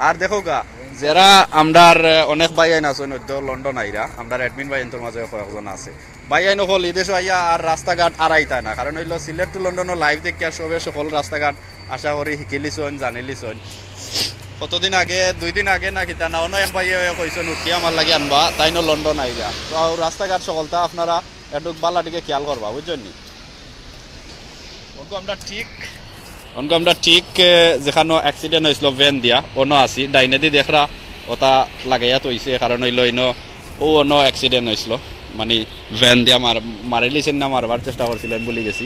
আর দেখউক্কা, যারা আমরার, আহ, অনেক ভাইয়াইন আছইন, অদ্য লন্ডন আইরা, আমরার অ্যাডমিন ভাইয়াইন্তর মাঝে কয়েকজন আছে। ভাইয়াইন অকল ই দেশো আইয়া আর রাস্তাঘাট আড়াইতা না, কারণ অইলো সিলেট to লন্ডনও লাইভ দেখিয়া সবে সকল রাস্তাঘাট আশা করি হিকিলিছইন, জানিলিছইন। কতদিন আগে, দুই দিন আগে না কিতা না, অন্য এক ভাইয়ে কইছইন উঠি আমার লাগি আনবা, তাইনও লন্ডন আইরা। তো রাস্তাঘাট সকলতা আপনারা একটু বালা দিকে খেয়াল করবা, বুঝছইন নি? অনকু আমরা ঠিক, অনকু আমরা ঠিক, এ, যেখানো অ্যাক্সিডেন্ট হইছিল ভ্যান দিয়া, অনো আছি, ডাইনেদি দেখরা, ওটা লাগাইয়া থইছে, কারণ হইলো ইনো, ও অনো অ্যাক্সিডেন্ট হইছিল, মানে ভ্যান দিয়া মার-, মারিলিছেন না মারবার চেষ্টা করছিলেন, ভুলি গেছি।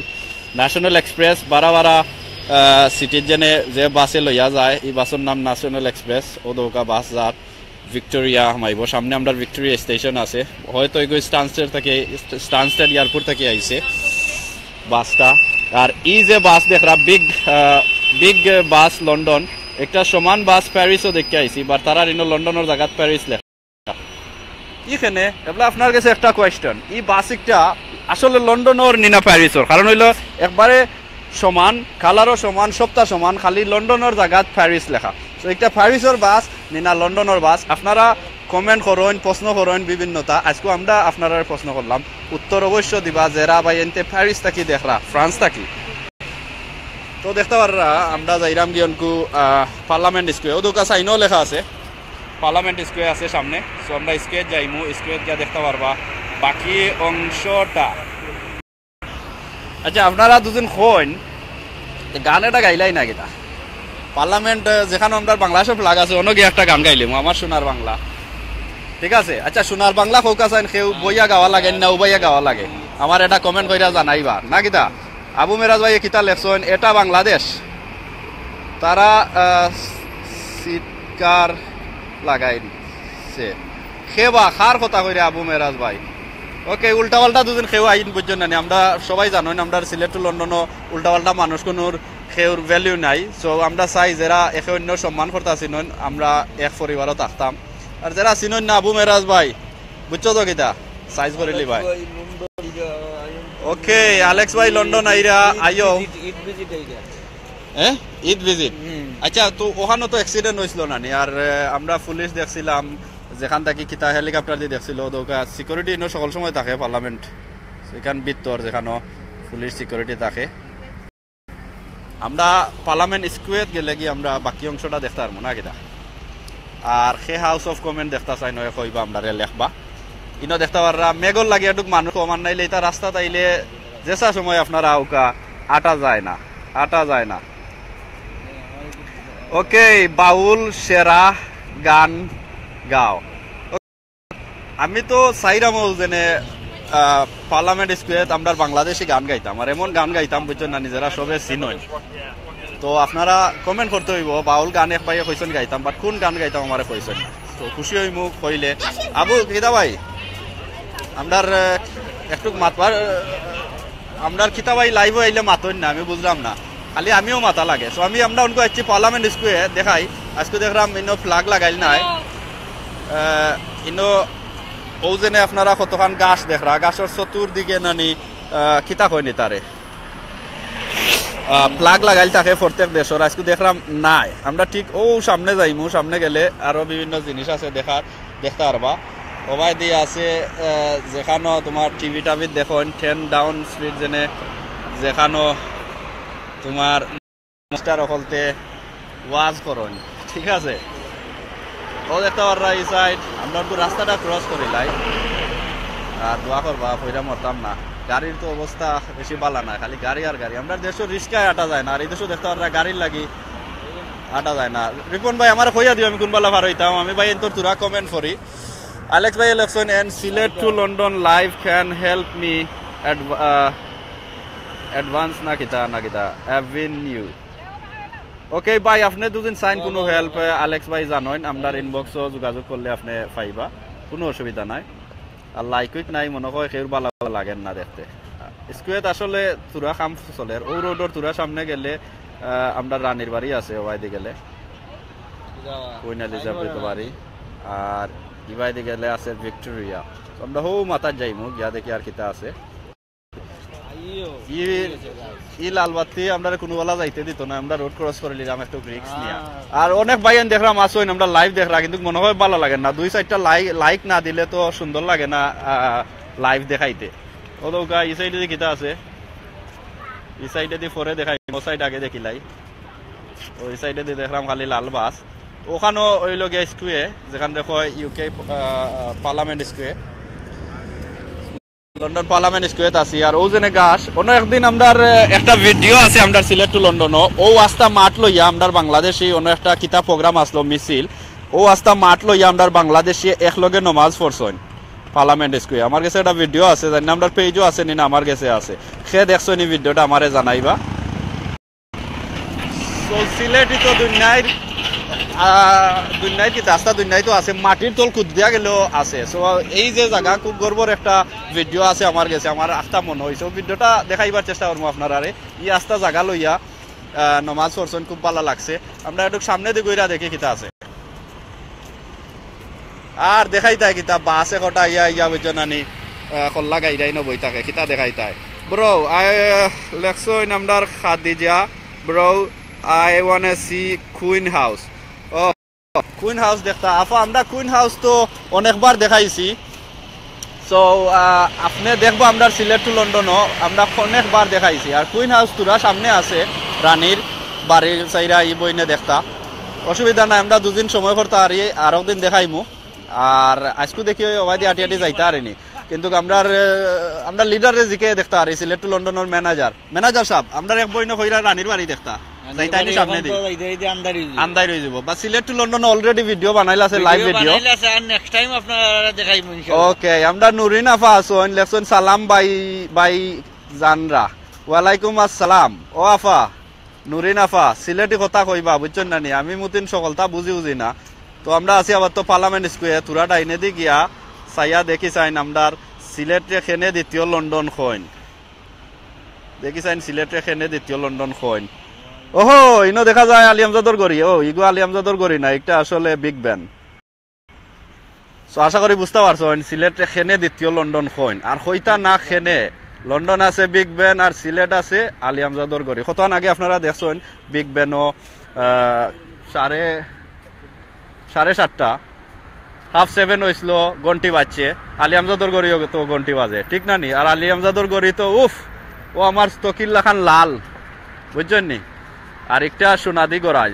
ন্যাশনাল এক্সপ্রেস বারা বারা, আহ, সিটির জেনে যে বাসে লইয়া যায়, এই বাসের নাম ন্যাশনাল এক্সপ্রেস, ও দৌকা বাস যার। ভিক্টোরিয়া হামাইবো। সামনে আমরার ভিক্টোরিয়া স্টেশন আছে, হয়তো এগু স্টানস্টেড থাকি, স্টানস্টেড এয়ারপোর্ট থাকি আইছে বাসটা। আর ই যে বাস দেখরা, বিগ, আহ, বিগ বাস লন্ডন, একটা সমান বাস প্যারিসও দেখি আইছি, but তারার ইনো লন্ডনর জাগাত প্যারিস লেখা। ইখানে এবলা আপনার গেছে একটা কোয়েশ্চন, ই বাস একটা আসলে লন্ডনর নি না প্যারিসর? কারণ হইলো একবারে সমান, কালারও সমান, সবটা সমান, খালি লন্ডনর জাগাত প্যারিস লেখা। তো একটা প্যারিসর বাস নি না লন্ডনর বাস? আপনারা কমেন্ট করইন, প্রশ্ন করইন বিভিন্নতা। আজকে আমরা আপনারারে প্রশ্ন করলাম, উত্তর অবশ্য দিবা, যেরা ভাইয়াইন্তে প্যারিস থাকি দেখরা, ফ্রান্স থাকি। তো দেখতা পাররা, আমরা যাইরাম গিয়া অনকু, আহ, পার্লামেন্ট স্কোয়ার। ও দৌকা সাইনও লেখা আছে, পার্লামেন্ট স্কোয়ার আছে সামনে। So আমরা স্কোয়ার যাইমু, স্কোয়ার গিয়া দেখতা পারবা বাকি অংশটা। আচ্ছা, আপনারা দুজন কইন, গান এটা গাইলাই না কিতা? পার্লামেন্ট, আহ, যেখানো আমরার বাংলাদেশর ফ্ল্যাগ আছে, অনো গিয়া একটা গান গাইলিমু, আমার সোনার বাংলা। ঠিক আছে? আচ্ছা, সোনার বাংলা কউক্কা চাইন, কেউ বইয়া গাওয়া লাগে না উবাইয়া গাওয়া লাগে? আমার এটা কমেন্ট কইরা জানাইবা না কিতা? আবু মেরাজ ভাই কিতা লেখছইন, এটা বাংলাদেশ, তারা, আহ, চিৎকার লাগাই দিছে। কেবা, কার কথা কইরা আবু মেরাজ ভাই? ওকে, উল্টাপাল্টা দুদিন কেউ আইন বুঝছইন না নি? আমরা সবাই জানইন, আমরার সিলেট টু লন্ডনও উল্টাপাল্টা মানুষ কুনুর কেউর ভ্যালু নাই। সো আমরা চাই যেরা একে অন্যর সম্মান করতা চিনইন, আমরা এক পরিবারও থাকতাম। আর যেরা চিনইন না, আবু মেরাজ ভাই, বুঝছো তো কিতা? সাইজ করিলি ভাই। ওকে, আলেক্স ভাই লন্ডন আইরা, আইও। ঈদ ভিজিট আইরা। হ্যাঁ, ঈদ ভিজিট। হুম। আচ্ছা, তো ওখানো তো অ্যাক্সিডেন্ট অইছিল না নি? আর, আহ, আমরা পুলিশ দেখছিলাম, যেখান থাকি কিতা হেলিকপ্টার দি দেখছিল, তো ওকা সিকিউরিটি ইনো সকল সময় থাকে পার্লামেন্ট, সেখান ভিতর যেখানো পুলিশ সিকিউরিটি থাকে। আমরা পার্লামেন্ট স্কোয়ার গেলে কি আমরা বাকি অংশটা দেখতা পারমু না কিতা? আর কে হাউস অফ কমন্স দেখতা চাইন, নয় কইবা, আমরারে লেখবা। ইনো দেখতা পাররা, মেঘর লাগি একটুক মানুষ কম, আর নাইলে ইতা রাস্তাত আইলে যেসা সময় আপনারা আউক্কা, আটা যায় না, আটা যায় না। ওকে, বাউল সেরা গান গাও। আমি তো চাইরাম অউ যেনে, আহ, পার্লামেন্ট স্কোয়ারো আমরার বাংলাদেশি গান গাইতাম, আর এমন গান গাইতাম, বুঝছইন না, নিজেরা সবে চিনইন। তো আপনারা কমেন্ট করতে অইবো, বাউল গান এক ভাইয়ে কইছইন গাইতাম, but কুন গান গাইতাম আমারে কইছইন না। তো খুশি অইমু কইলে। আবু, কিতা ভাই? আমরার, আহ, একটুক মাতবার, আহ, আমরার কিতা ভাই লাইভো আইলে মাতইন না, আমি বুঝলাম না। খালি আমিও মাতা লাগে। So আমি, আমরা অনকু আইছি পার্লামেন্ট স্কোয়ারো, দেখাই। আইজকু দেখরাম ইনো ফ্ল্যাগ লাগাইল নাই। আহ, ইনো অউ যেনে আপনারা কতখান গাছ দেখরা, গাছর চতুর্দিকে নানি, আহ, কিতা কইন ইতারে? আহ, ফ্ল্যাগ লাগাইল থাকে প্রত্যেক দেশর, আইজকু দেখরাম নাই। আমরা ঠিক অউ সামনে যাইমু, সামনে গেলে আরো বিভিন্ন জিনিস আছে দেখার, দেখতা পারবা। ওবায়দি আছে, আহ, যেখানো তুমার টিভি টাভিত দেখইন, টেন ডাউন স্ট্রিট যেনে, যেখানো তুমার মাস্টার অকলতে ওয়াজ করইন, ঠিক আছে? অউ দেখতা পাররা ই সাইড, আমরা অনকু রাস্তাটা ক্রস করিলাই। আর দোয়া করবা, পইড়া মরতাম না। গাড়ির তো অবস্থা বেশি ভালা না, খালি গাড়ি আর গাড়ি। আমরার দেশো রিক্সায় আটা যায় না, আর ই দেশো দেখতা পাররা গাড়ির লাগি আটা যায় না। রিপন ভাই, আমারে কইয়া দিও, আমি কুনবালা পার অইতাম। আমি ভাই এন্তর থুড়া কমেন্ট করি। আলেক্স ভাই লেখছইন, and Sylhet to London live can help me adv-, আহ, advance না কিতা, না কিতা, avenue। ওকে ভাই, আপনে দুদিন চাইন কুনু হেল্প, আলেক্স ভাই জানইন, আমরার ইনবক্সো যোগাযোগ করলে আপনে পাইবা, কুনু অসুবিধা নাই। আর লাইক উইক নাই, মনো কয় কেউর ভালা লাগের না দেখতে। স্কোয়ারো আসলে থুড়া কাম চলের, অউ রোডর থুড়া সামনে গেলে, আহ, আমরার রানীর বাড়ি আছে, ওবায়দি গেলে কুইন এলিজাবেথর বাড়ি, আর ইবায়দি গেলে আছে ভিক্টোরিয়া। তো আমরা হউ মাথাত যাইমু, গিয়া দেখি আর কিতা আছে। ই, ই লাল বাতি আমরারে কুনুবালা যাইতে দিত না, আমরা রোড ক্রস করিলিরাম একটু রিস্ক নিয়া। আর অনেক ভাইয়াইন দেখরাম আছইন, আমরা লাইভ দেখরা, কিন্তু মনো কয় ভালা লাগের না। দুই চাইরটা লাই-, লাইক না দিলে তো সুন্দর লাগে না, আহ, লাইভ দেখাইতে। অউ দেখউক্কা, ই সাইডেদি কিতা আছে, ই সাইডেদি পরে দেখাই, অউ সাইড আগে দেখিলাই। অউ ই সাইডেদি দেখরাম খালি লাল বাস। অখানো অইলো গিয়া স্কোয়ার, যেখান দেখো ইউকে, আহ, পার্লামেন্ট স্কোয়ার। লন্ডন পার্লামেন্ট স্কোয়ারো আছি। আর অউ যেনে গাছ, অনো একদিন আমরার, আহ, একটা ভিডিও আছে আমরার সিলেট টু লন্ডনো। অউ আস্তা মাঠ লইয়া আমরার বাংলাদেশি অনো একটা কিতা প্রোগ্রাম আছলো, মিছিল। অউ আস্তা মাঠ লইয়া আমরার বাংলাদেশি একলগে নমাজ পড়ছইন পার্লামেন্ট স্কোয়ারো। আমার গেছে একটা ভিডিও আছে, জানি না আমরার পেজো আছে নি না, আমার গেছে আছে। কে দেখছো নি ভিডিওটা, আমারে জানাইবা। So, সিলেটি তো দুনিয়ার, আহ, দুনিয়ার কিতা, আস্তা দুনিয়াত তো আছে, মাটির তল কুদিয়া গেলেও আছে। So, এই যে জাগা, খুব গর্বর একটা ভিডিও আছে আমার গেছে, আমার আস্তা মনো অইছে। অউ ভিডিওটা দেখাইবার চেষ্টা করমু আপনারারে। ই আস্তা জাগা লইয়া, আহ, নমাজ পড়ছইন, খুব ভালা লাগছে। আমরা একটু সামনেদি ঘুরিয়া দেখি কিতা আছে। আর দেখাইতায় কিতা, বাসে কটা ইয়া, ইয়া বুঝছো না নি, আহ, কল্লা গাইরাইনো বই থাকে, কিতা দেখাইতায়? Bro, I, আহ, লেখছইন আমরার Khadija, bro, I wanna see Queen House. ও, কুইন হাউস দেখতা। আফা, আমরা কুইন হাউস তো অনেকবার দেখাইছি। So, আহ, আপনে দেখবা আমরার সিলেট টু লন্ডনও আমরা অনেকবার দেখাইছি। আর কুইন হাউস থুড়া সামনে আছে, রানীর বাড়ির সাইডে ই বইনে দেখতা। অসুবিধা নাই, আমরা দুদিন সময় করতা পারি, আরক দিন দেখাইমু। আর আইজকু দেখি ওবায়দি আটি আটি যাইতা পারিনি। কিন্তু আমরার, আহ, আমরার লিডাররে জিকে দেখতা আর সিলেট টু লন্ডনর ম্যানেজার, ম্যানেজার সাহেব, আমরার এক বইন কইরা রানীর বাড়ি দেখতা। রানীর যাইতাইনি বাড়ি সামনে এখন দি। তো যাইতে যাইতে আন্ধার অই যাইবো। আন্ধার অই যাইবো। বা Sylhet to London already video বানাইলা আছে, লাইভ ভিডিও ভিডিও। বানাইলা আছে, আর নেক্সট টাইম আপনারা দেখাইমু ইনশাআল্লাহ। ওকে, আমরা নুরিন আফা আছইন, লেখছইন, "সালাম ভাই, ভাই জানরা।" ওয়ালাইকুম আসসালাম। ও আফা, নুরিন আফা, সিলেটি কথা কইবা, বুঝছইন না নি? আমি মতিন সকলতা বুঝি বুঝি না। তো আমরা আছি আবার তো পার্লামেন্ট স্কোয়ার, থুড়া ডাইনেদি গিয়া চাইয়া দেখি চাইন আমরার সিলেটরে কেনে দ্বিতীয় লন্ডন কইন। দেখি চাইন সিলেটরে কেনে দ্বিতীয় লন্ডন কইন। ওহো, ইনো দেখা যায় আলী আমজাদর গড়ি। ও, ইগু আলী আমজাদর গড়ি না, একটা আসলে বিগ ব্যান। So আশা করি বুঝতা পারছইন, সিলেটরে কেনে দ্বিতীয় লন্ডন কইন। আর কইতা না কেনে, লন্ডন আছে বিগ ব্যান আর সিলেট আছে আলী আমজাদর গড়ি। কতক্ষণ আগে আপনারা দেখছইন বিগ ব্যানও, আহ, সাড়ে, সাড়ে সাতটা, হাফ সেভেন অইছিল, ঘন্টি বাজছে। আলী আমজাদর গড়িও তো ঘন্টি বাজে, ঠিক না নি? আর আলী আমজাদর গড়ি তো উফ, ও আমার তকির লাখান লাল, বুঝছইন নি? আর একটা সোনাদি গড়াইল।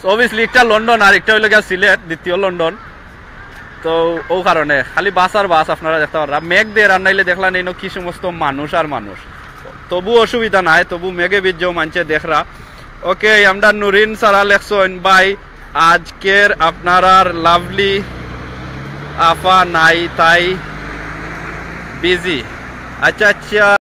So, obviously, একটা লন্ডন আর একটা অইলো গিয়া সিলেট, দ্বিতীয় লন্ডন। তো, ও কারণে খালি বাস আর বাস আপনারা দেখতা পাররা। মেঘ দের আর নাইলে দেখলা নি, ইনো কি সমস্ত মানুষ আর মানুষ। তবু অসুবিধা নাই, তবু মেঘে ভিজেও মানষে দেখরা। ওকে, আমরা নুরিন সারা লেখছইন, "ভাই, আজকের আপনারার লাভলি আফা নাই, তাই বিজি।" আচ্ছা, আচ্ছা।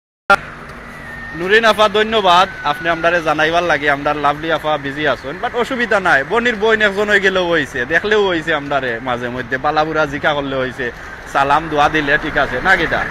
নুরিন আফা, ধন্যবাদ আপনে আমরারে জানাইবার লাগি। আমরার লাভলি আফা বিজি আছইন, but অসুবিধা নাই, বইনর বইন একজন অইগেলেও অইছে, দেখলেও অইছে, আমরারে মাঝে মধ্যে বালা বুরা জিকা করলে অইছে, সালাম দোয়া দিলে ঠিক আছে না কিতা?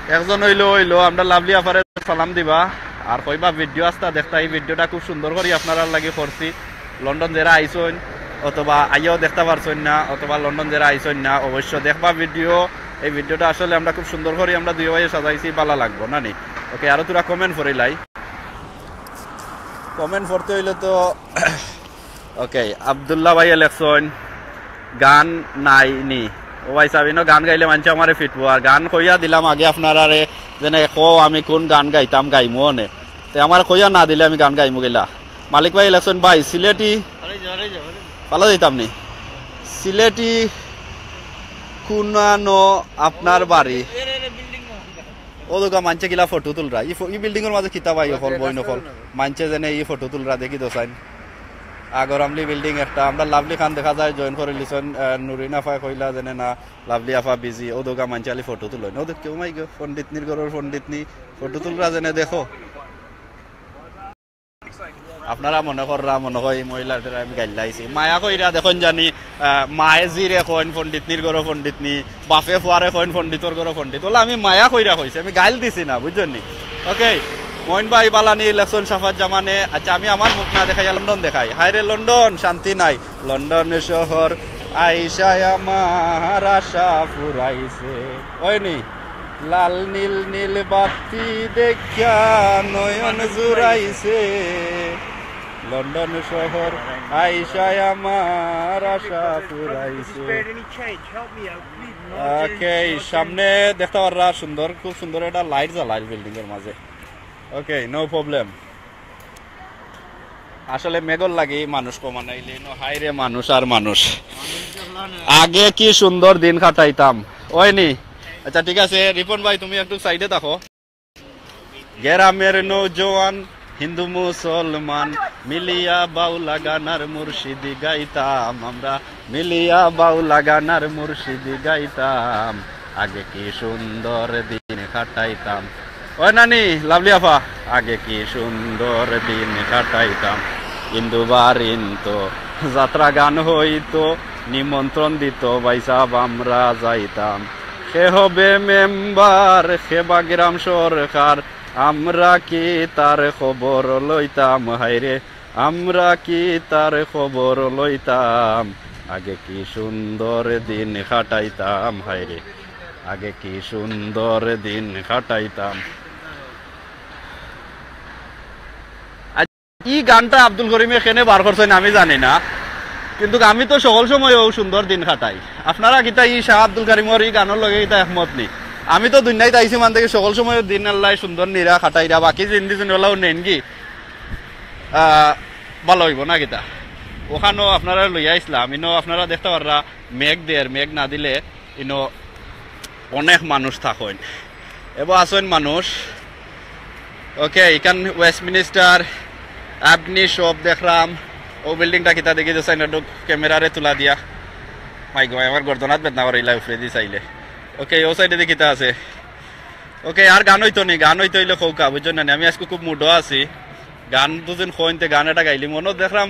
একজন অইলেও অইলো, আমরার লাভলি আফারে সালাম দিবা আর কইবা ভিডিও আস্তা দেখতা, ই ভিডিওটা খুব সুন্দর করি আপনারার লাগি করছি। লন্ডন যেরা আইছইন অথবা আইয়াও দেখতা পারছইন না, অথবা লন্ডন যেরা আইছইন না, অবশ্য দেখবা ভিডিও। এই ভিডিওটা আসলে আমরা খুব সুন্দর করি আমরা দুই ভাইয়ে সাজাইছি, বালা লাগবো না নি? ওকে, আরো থুড়া কমেন্ট পড়িলাই। কমেন্ট পড়তে অইলে তো ওকে, আব্দুল্লাহ ভাইয়ে লেখছইন, "গান নাই নি?" ও ভাই সাহেব, ইনো গান গাইলে মানষে আমারে ফিটবো। আর গান কইয়া দিলাম আগে আপনারারে, যেনে কও আমি কোন গান গাইতাম, গাইমু অনে। তে আমারে কইয়া না দিলে আমি গান গাইমু গেলা। মালিক ভাই লেখছইন, "ভাই, সিলেটি ফালা দিতাম নি? সিলেটি কুনানো আপনার বাড়ি?" ও দোকা মানষে কিলা ফটো তুলরা। ই ফ-, ই বিল্ডিংর মাঝে কিতা ভাই অকল, বইন অকল। মানষে যেনে ই ফটো তুলরা, দেখি তো চাইন। আগর আমলি বিল্ডিং একটা, আমরা লাভলি খান দেখা যায়, জয়েন করিলিছইন, আহ, নুরিন আফায় কইলা যেনে না, লাভলি আফা বিজি, ও দোকা মানষে আলি ফটো তুলইন। ও দেখ, কেউ মাই গো, পণ্ডিতনির ঘরর পণ্ডিতনি, ফটো তুলরা যেনে দেখো। আপনারা মনে কররা, মনে হয় ই মহিলাটারে আমি গাইল্লাইছি। মায়া কইরা দেখইন জানি, আহ, মায়ে জিরে কইন পণ্ডিতনির ঘরো পণ্ডিতনি, বাপে ফুয়ারে কইন পণ্ডিতর ঘরো পণ্ডিত। অলা আমি মায়া কইরা কইছি, আমি গাইল দিছি না, বুঝছইন নি? ওকে, মইন ভাই বালানি ইলেকশন সাফাত জামানে, আচ্ছা, আমি আমার মুখ না দেখাইয়া লন্ডন দেখাই। হায় রে লন্ডন, শান্তি নাই। লন্ডন শহর আইসায় আমার আশা ফুরাইছে। অয়নি? লাল নীল নীল বাতি দেখিয়া নয়ন জুড়াইছে। লন্ডন শহর আইসায় আমার আশা ফুরাইছে। ওকে, সামনে দেখতা পাররা সুন্দর, খুব সুন্দর একটা লাইট জ্বালাইল বিল্ডিং এর মাঝে। ওকে, no problem। আসলে মেঘর লাগি মানুষ কমা নাইলে ইনো হায় রে মানুষ আর মানুষ। আগে কি সুন্দর দিন কাটাইতাম, অয়নি? আচ্ছা, ঠিক আছে, রিপন ভাই, তুমি একটু সাইডে থাকো। গ্রামের নৌজওয়ান হিন্দু মুসলমান মিলিয়া বাউলা গান আর মুর্শিদি গাইতাম আমরা, মিলিয়া বাউলা গান আর মুর্শিদি গাইতাম, আগে কি সুন্দর দিন কাটাইতাম। ও নানি, লাভলি আফা, আগে কি সুন্দর দিন কাটাইতাম, ইন্দু বারিন্ত যাত্রা গান হইতো, নিমন্ত্রণ দিত ভাইসাব, আমরা যাইতাম। কে হবে মেম্বার, কে বা গ্রাম সরকার, আমরা কি তার খবর লইতাম? হায়রে, আমরা কি তার খবর লইতাম? আগে কি সুন্দর দিন কাটাইতাম, হায়রে, আগে কি সুন্দর দিন কাটাইতাম। ই গানটা আব্দুল করিমে কেনে বার করছইন আমি জানি না, কিন্তু আমি তো সকল সময় অউ সুন্দর দিন কাটাই। আপনারা কিতা ই শাহ আব্দুল করিমর ই গানর লগে কিতা একমত নি? আমি তো দুনিয়াত আইছি মান থাকি সকল সময় দিন আল্লায় সুন্দর নিরা কাটাইরা, বাকি জিন্দি জিন্দি অলাও নেনগি, আহ, ভালা অইবো না কিতা? অখানো আপনারা লইয়া আইছলাম, ইনো আপনারা দেখতা পাররা মেঘ দের, মেঘ না দিলে ইনো অনেক মানুষ থাকইন, এবার আছইন মানুষ। ওকে, ইখান ওয়েস্টমিনিস্টার, অ্যাবনি শপ দেখরাম। ও বিল্ডিংটা কিতা দেখি যে সাইন একটু ক্যামেরারে তুলা দিয়া। মাই গো, আমার গর্দনাত বেদনা করে ইলা উপরে দি চাইলে। ওকে, ও সাইডে দেখি কিতা আছে। ওকে, আর গান অইতো নি, গান অইতো অইলে কউক্কা, বুঝছো না নি? আমি আজকে খুব মুডো আছি। গান দুদিন কইনতে গান এটা গাইলি, মনো দেখরাম,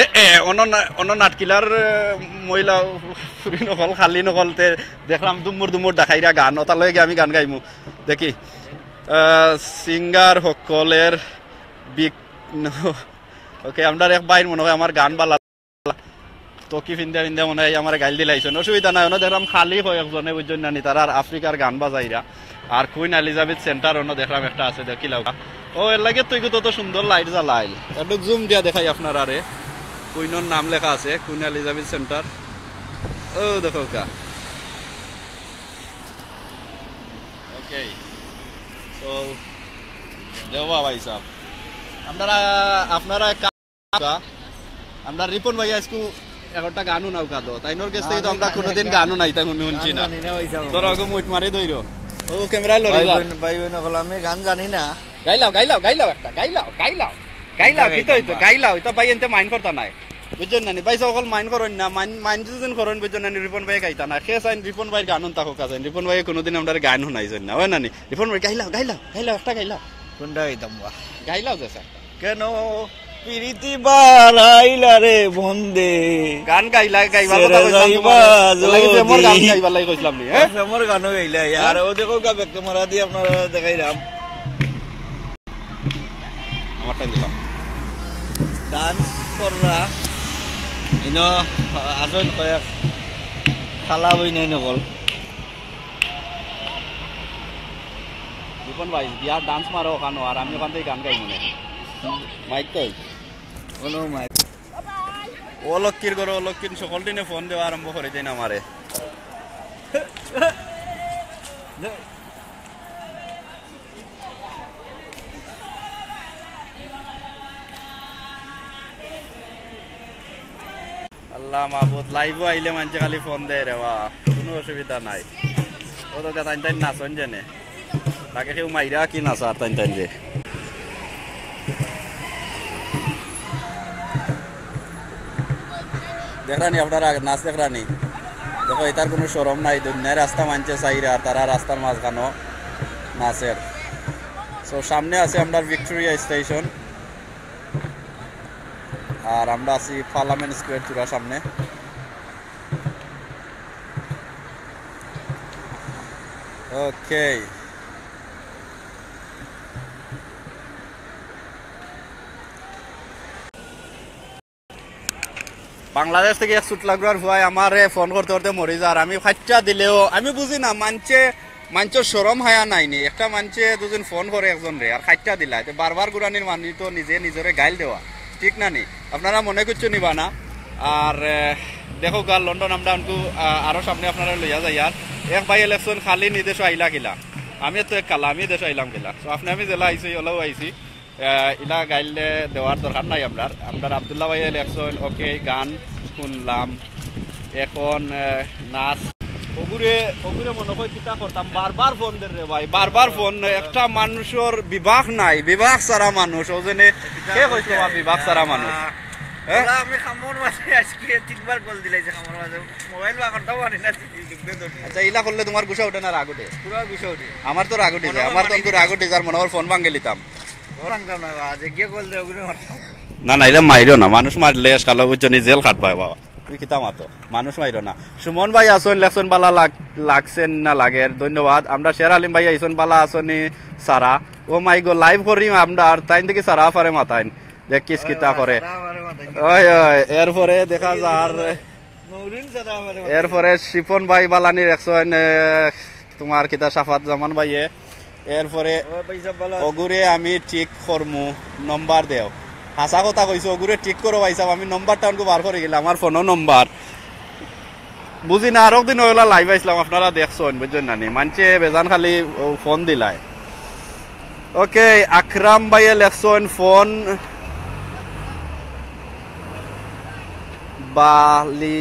এ, এ, অনো না-, অনো নাটকিলার, এ, মহিলা ফুরি নকল, খালি নকলতে দেখরাম দুমুর দুমুর দেখাইরা গান, ওটা লয়ে গিয়ে আমি গান গাইমু। দেখি, আহ, সিঙ্গার হকলের বিঘ্ন। ওকে, আমরার এক ভাইর মনে হয় আমার গান বালা তো কি ফিন্দা ফিন্দা মনে হয় আমার গাইল দিলাইছেন, অসুবিধা নাই। অনো দেখলাম খালি কয়েকজনে, বুঝছেন না নি, তারা আর আফ্রিকার গান বাজাইরা। আর কুইন এলিজাবেথ সেন্টার অনো দেখলাম একটা আছে, দেখি লাউকা। ও, এর লাগে তো এগুলো তত সুন্দর লাইট জ্বালাইল। একটু জুম দিয়া দেখাই আপনারারে। কুইনর নাম লেখা আছে, কুইন এলিজাবেথ সেন্টার। ও, দেখো কা। ওকে। তো, দেওয়া ভাই সাহেব। আপনারা, আপনারা আমরা রিপন ভাই আজকু একটা গানও নাও কাঁদো। তাইনর গেছ থাকি তো আমরা কোনোদিন গানও নাই, তাই মনে শুনছি না। জানি না ভাই সাহেব। ধরো, আগে মুইট মারি ধরো। ও, ক্যামেরায় লড়ি ভাই যা। বোন, ভাই বোন অকল, আমি গান জানি না। গাইলাও, গাইলাও, গাইলাও একটা, গাইলাও, গাইলাও। গাইলাও, কিতা কিতা অইতো? গাইতাম বা? গাইলাও, ইতা ভাই এনতে মাইন্ড করতা নাই। বুঝছেন না নি? ভাই সাহেব অকল মাইন্ড করইন না, মাইন্ড, মাইন্ড যদি করইন, বুঝছেন না নি, রিপন ভাই গাইতা না। সে চাইন রিপন ভাইর গান অন্তা হোক আছে, রিপন ভাই কোনোদিন আমরারে গান হুনাইছইন না, অয় না নি? রিপন ভাই গাইলাও, গাইলাও, গাইলাও, একটা গাইলাও। কোনটা গাইতাম বা? গাইলাও যে স্যার। কেন পিরিতি বাড়াইলা রে বন্দে? গান গাইলা, গাইবার কথা ছেড়ে কইছিলাম যাইবা তোমারে। এর লাগি প্রেমর গান যদি। গাইবার লাগি কইছিলাম নি, হ্যাঁ? প্রেমর গানও গাইলা, আর হ্যাঁ? ও দেখো গা, ব্যাক ক্যামেরা দি আপনারারে দেখাইরাম। আমার টাইম দিলাম। ডান্স কররা। ইনো আছইন কয়েক খালা বইনাইন অকল। রিপন ভাই, বিয়ার ডান্স মারো ওখানো, আর আমি ওখান থাকি গান গাই মনে। মাইক কই? কোনো মাইক। ও লক্ষ্মীর ঘরো, ও লক্ষ্মীর সকল দিনে ফোন দেওয়া আরম্ভ করি দেইন আমারে। আল্লাহ মাবুদ, লাইভও আইলে মানষে খালি ফোন দেয় রে বা, কোনো অসুবিধা নাই। ও তো তাইন তাইন নাচন জেনে, তাকে কেউ মাইরা কি নাচার তাইন তাইন যে। দেখরানি আপনারা নাচ দেখরানি, দেখো এটার কোনো শরম নাই, দুনিয়ার রাস্তা মানষে চাইরা, তারা রাস্তার মাঝখানো নাচের। তো সামনে আছে আমরার ভিক্টোরিয়া স্টেশন। আর আমরা আছি পার্লামেন্ট স্কোয়ার চূড়া সামনে। ওকে। বাংলাদেশ থাকি এক চুটলাগুড়ার ফুয়ায় আমারে ফোন করতে করতে মরি যার। আমি কাইট্টা দিলেও আমি বুঝি না, মানষে, মানষর শরম হায়া নাই নি। একটা মানষে দুদিন ফোন করে একজনরে, আর কাইট্টা দিলায়। তে বারবার ঘুরানির মানি তো নিজে নিজরে গাইল দেওয়া, ঠিক না নি? আপনারা মনে কিচ্ছু নিবা না। আর, আহ, দেখো গা, লন্ডন আমরা আনকু, আহ, আরো সামনে আপনারা লইয়া যাই। আর এক ভাই ইলেকশন খালি নিদেশ আইলা কিলা, আমি তো এক কালা, আমি দেশ আইলাম কিলা। তো আপনি আমি জেলা আইছি, ওলাও আইছি। আহ, ইলা গাইলে দেওয়ার দরকার নাই আমরার। আমরার আব্দুল্লাহ ভাইয়ে লেখছইন, ওকে, গান শুনলাম, এখন, আহ, নাচ। ওগুরে, ওগুরে মনে হয় কিতা করতাম, বারবার ফোন দের রে ভাই, বারবার ফোন। একটা মানুষর বিবাহ নাই, বিবাহ ছাড়া মানুষ, ও জেনে কে কইছে বা বিবাহ ছাড়া মানুষ? হ্যাঁ? ওলা আমি কামর মাঝে আজকে তিনবার কল দিলাইছে, কামর মাঝে মোবাইল বা করতাম পারি না, দুঃখে ধরি। আচ্ছা, ইলা করলে তোমার গুসা উঠে না রাগ উঠে? পুরা গুসা উঠে। আমার তো রাগ উঠে যায়, আমার তো মনে হয় রাগ উঠে যার মনে হয় ফোন ভাঙ্গে লিতাম। ওরাং তো না, আজ গিয়ে কল দে, ওগুলো মারতাম। না, না, এটা মাইরো না। মানুষ মারলে আজকাল বুঝছো নি, জেল খাটবায় বাবা। তুই কিতা মাতো? মানুষ মাইরো না। সুমন ভাই আছইন, লেখছইন বালা লাগ-, লাগছেন না লাগের। ধন্যবাদ। আমরা শের আলিম ভাই আইছইন, বালা আছইন নি সারা। ও মাই গো, লাইভ করি আমরা, আর তাইন দেখি সারা পারে মাতাইন। দেখ কিস কিতা করে। সারা পারে মাতাইন। ওই, ওই, এরপরে দেখা যার। মৌরিন সারা পারে মাতাইন। এরপরে শিপন ভাই বালানি লেখছইন, এ, তোমার কিতা শাফাত জামান ভাইয়ে। এরপরে ও ভাই সাহেব, ভালো আছেন? ওগুরে আমি ঠিক করমু, নম্বর দেও। হাছা কথা কইছো, ওগুরে ঠিক করো ভাই সাহেব, আমি নম্বরটা আনকু বার করি গেলাম, আমার ফোনও নম্বর। বুঝি না, আরক দিন ওগুলা লাইভ আইছলাম, আপনারা দেখছইন, বুঝছইন না নি? মানষে বেজান খালি ও ফোন দিলায়। ওকে, আকরাম ভাইয়ে লেখছইন ফোন বালি